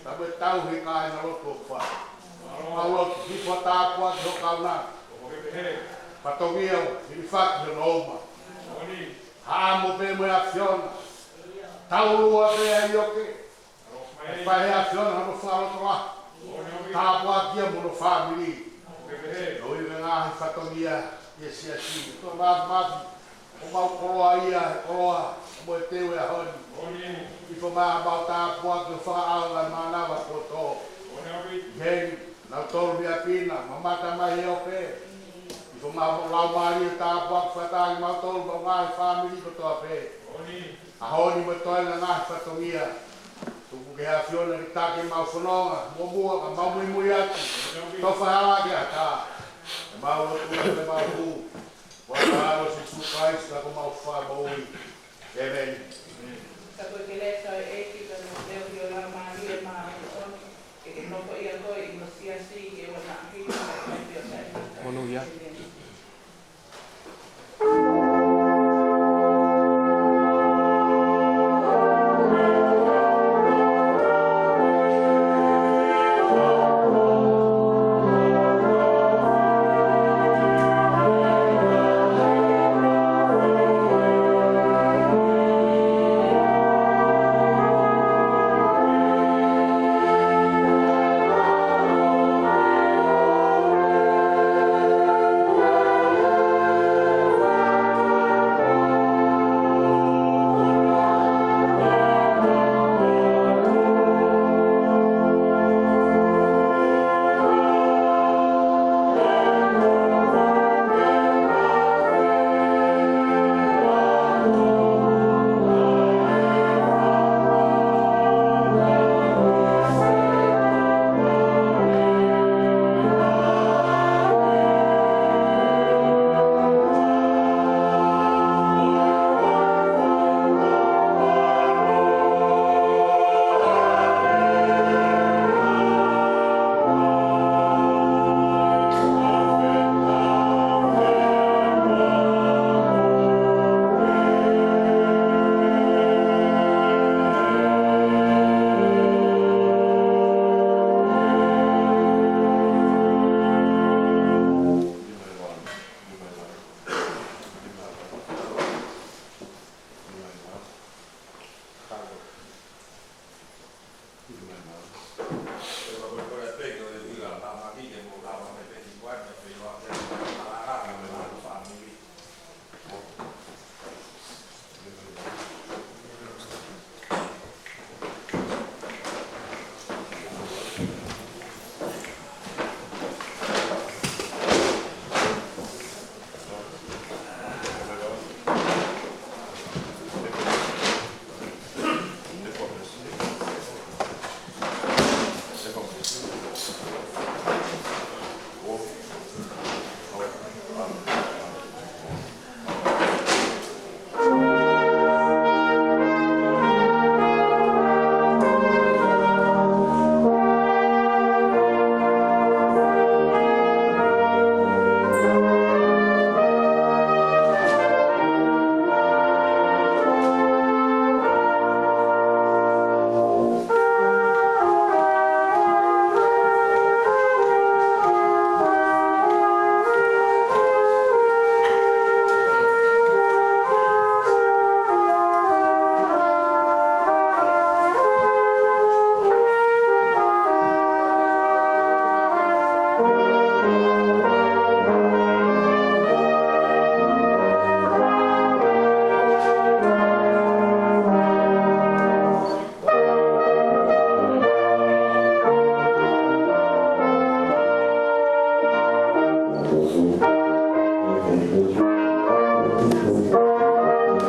Tapu e tau he kāingalotu ʻoku fai. Mau lotu hifo tāpuaki ho kaunanga. Fatongia ʻo hilifaki hono uma. Haʻamo pē mo e ʻAfiona. Taulua pē ʻa e ʻioke. Fai ʻe he ʻAfiona hono fakalotolahi. Tāpuakiʻi ia mo hono fāmili. Ko e ngaahi fatongia ʻa e siasi. Ko e mafimafi ʻo mau koloa ia, he koloa mo e teu ʻo e ʻaho ni. Hifo mai ʻemau tāpuaki ʻo fakaʻau ʻa e mānava kuo tō. Heni, nautolu mei ʻapi na, mamata mai he ope. Hifo mai ʻemau laumālie tāpuaki fakataha kimautolu mo e ngaahi fāmili kotoa pē. ʻAho ni mo e toenga ngaahi fatongia. Tuku ke ʻAfiona ke taki ʻemau fononga, muʻomuʻa ka mau muimui atu. Tofa hala ke ata. ʻEmau lotu, ʻemau hū. Ko e ʻAlo Sīsū Kalaisi ko homau Fakamoʻui. ʻĒmeni. Ka ko e kelesi ʻa e ʻEiki, ka ko e feohi ʻo e Laumālie Māʻoniʻoni, ke ke nofo ʻiate koe ʻi ho siasi, ke ʻoua naʻa hili. Monūʻia. ʻĒmeni.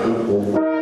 ʻOku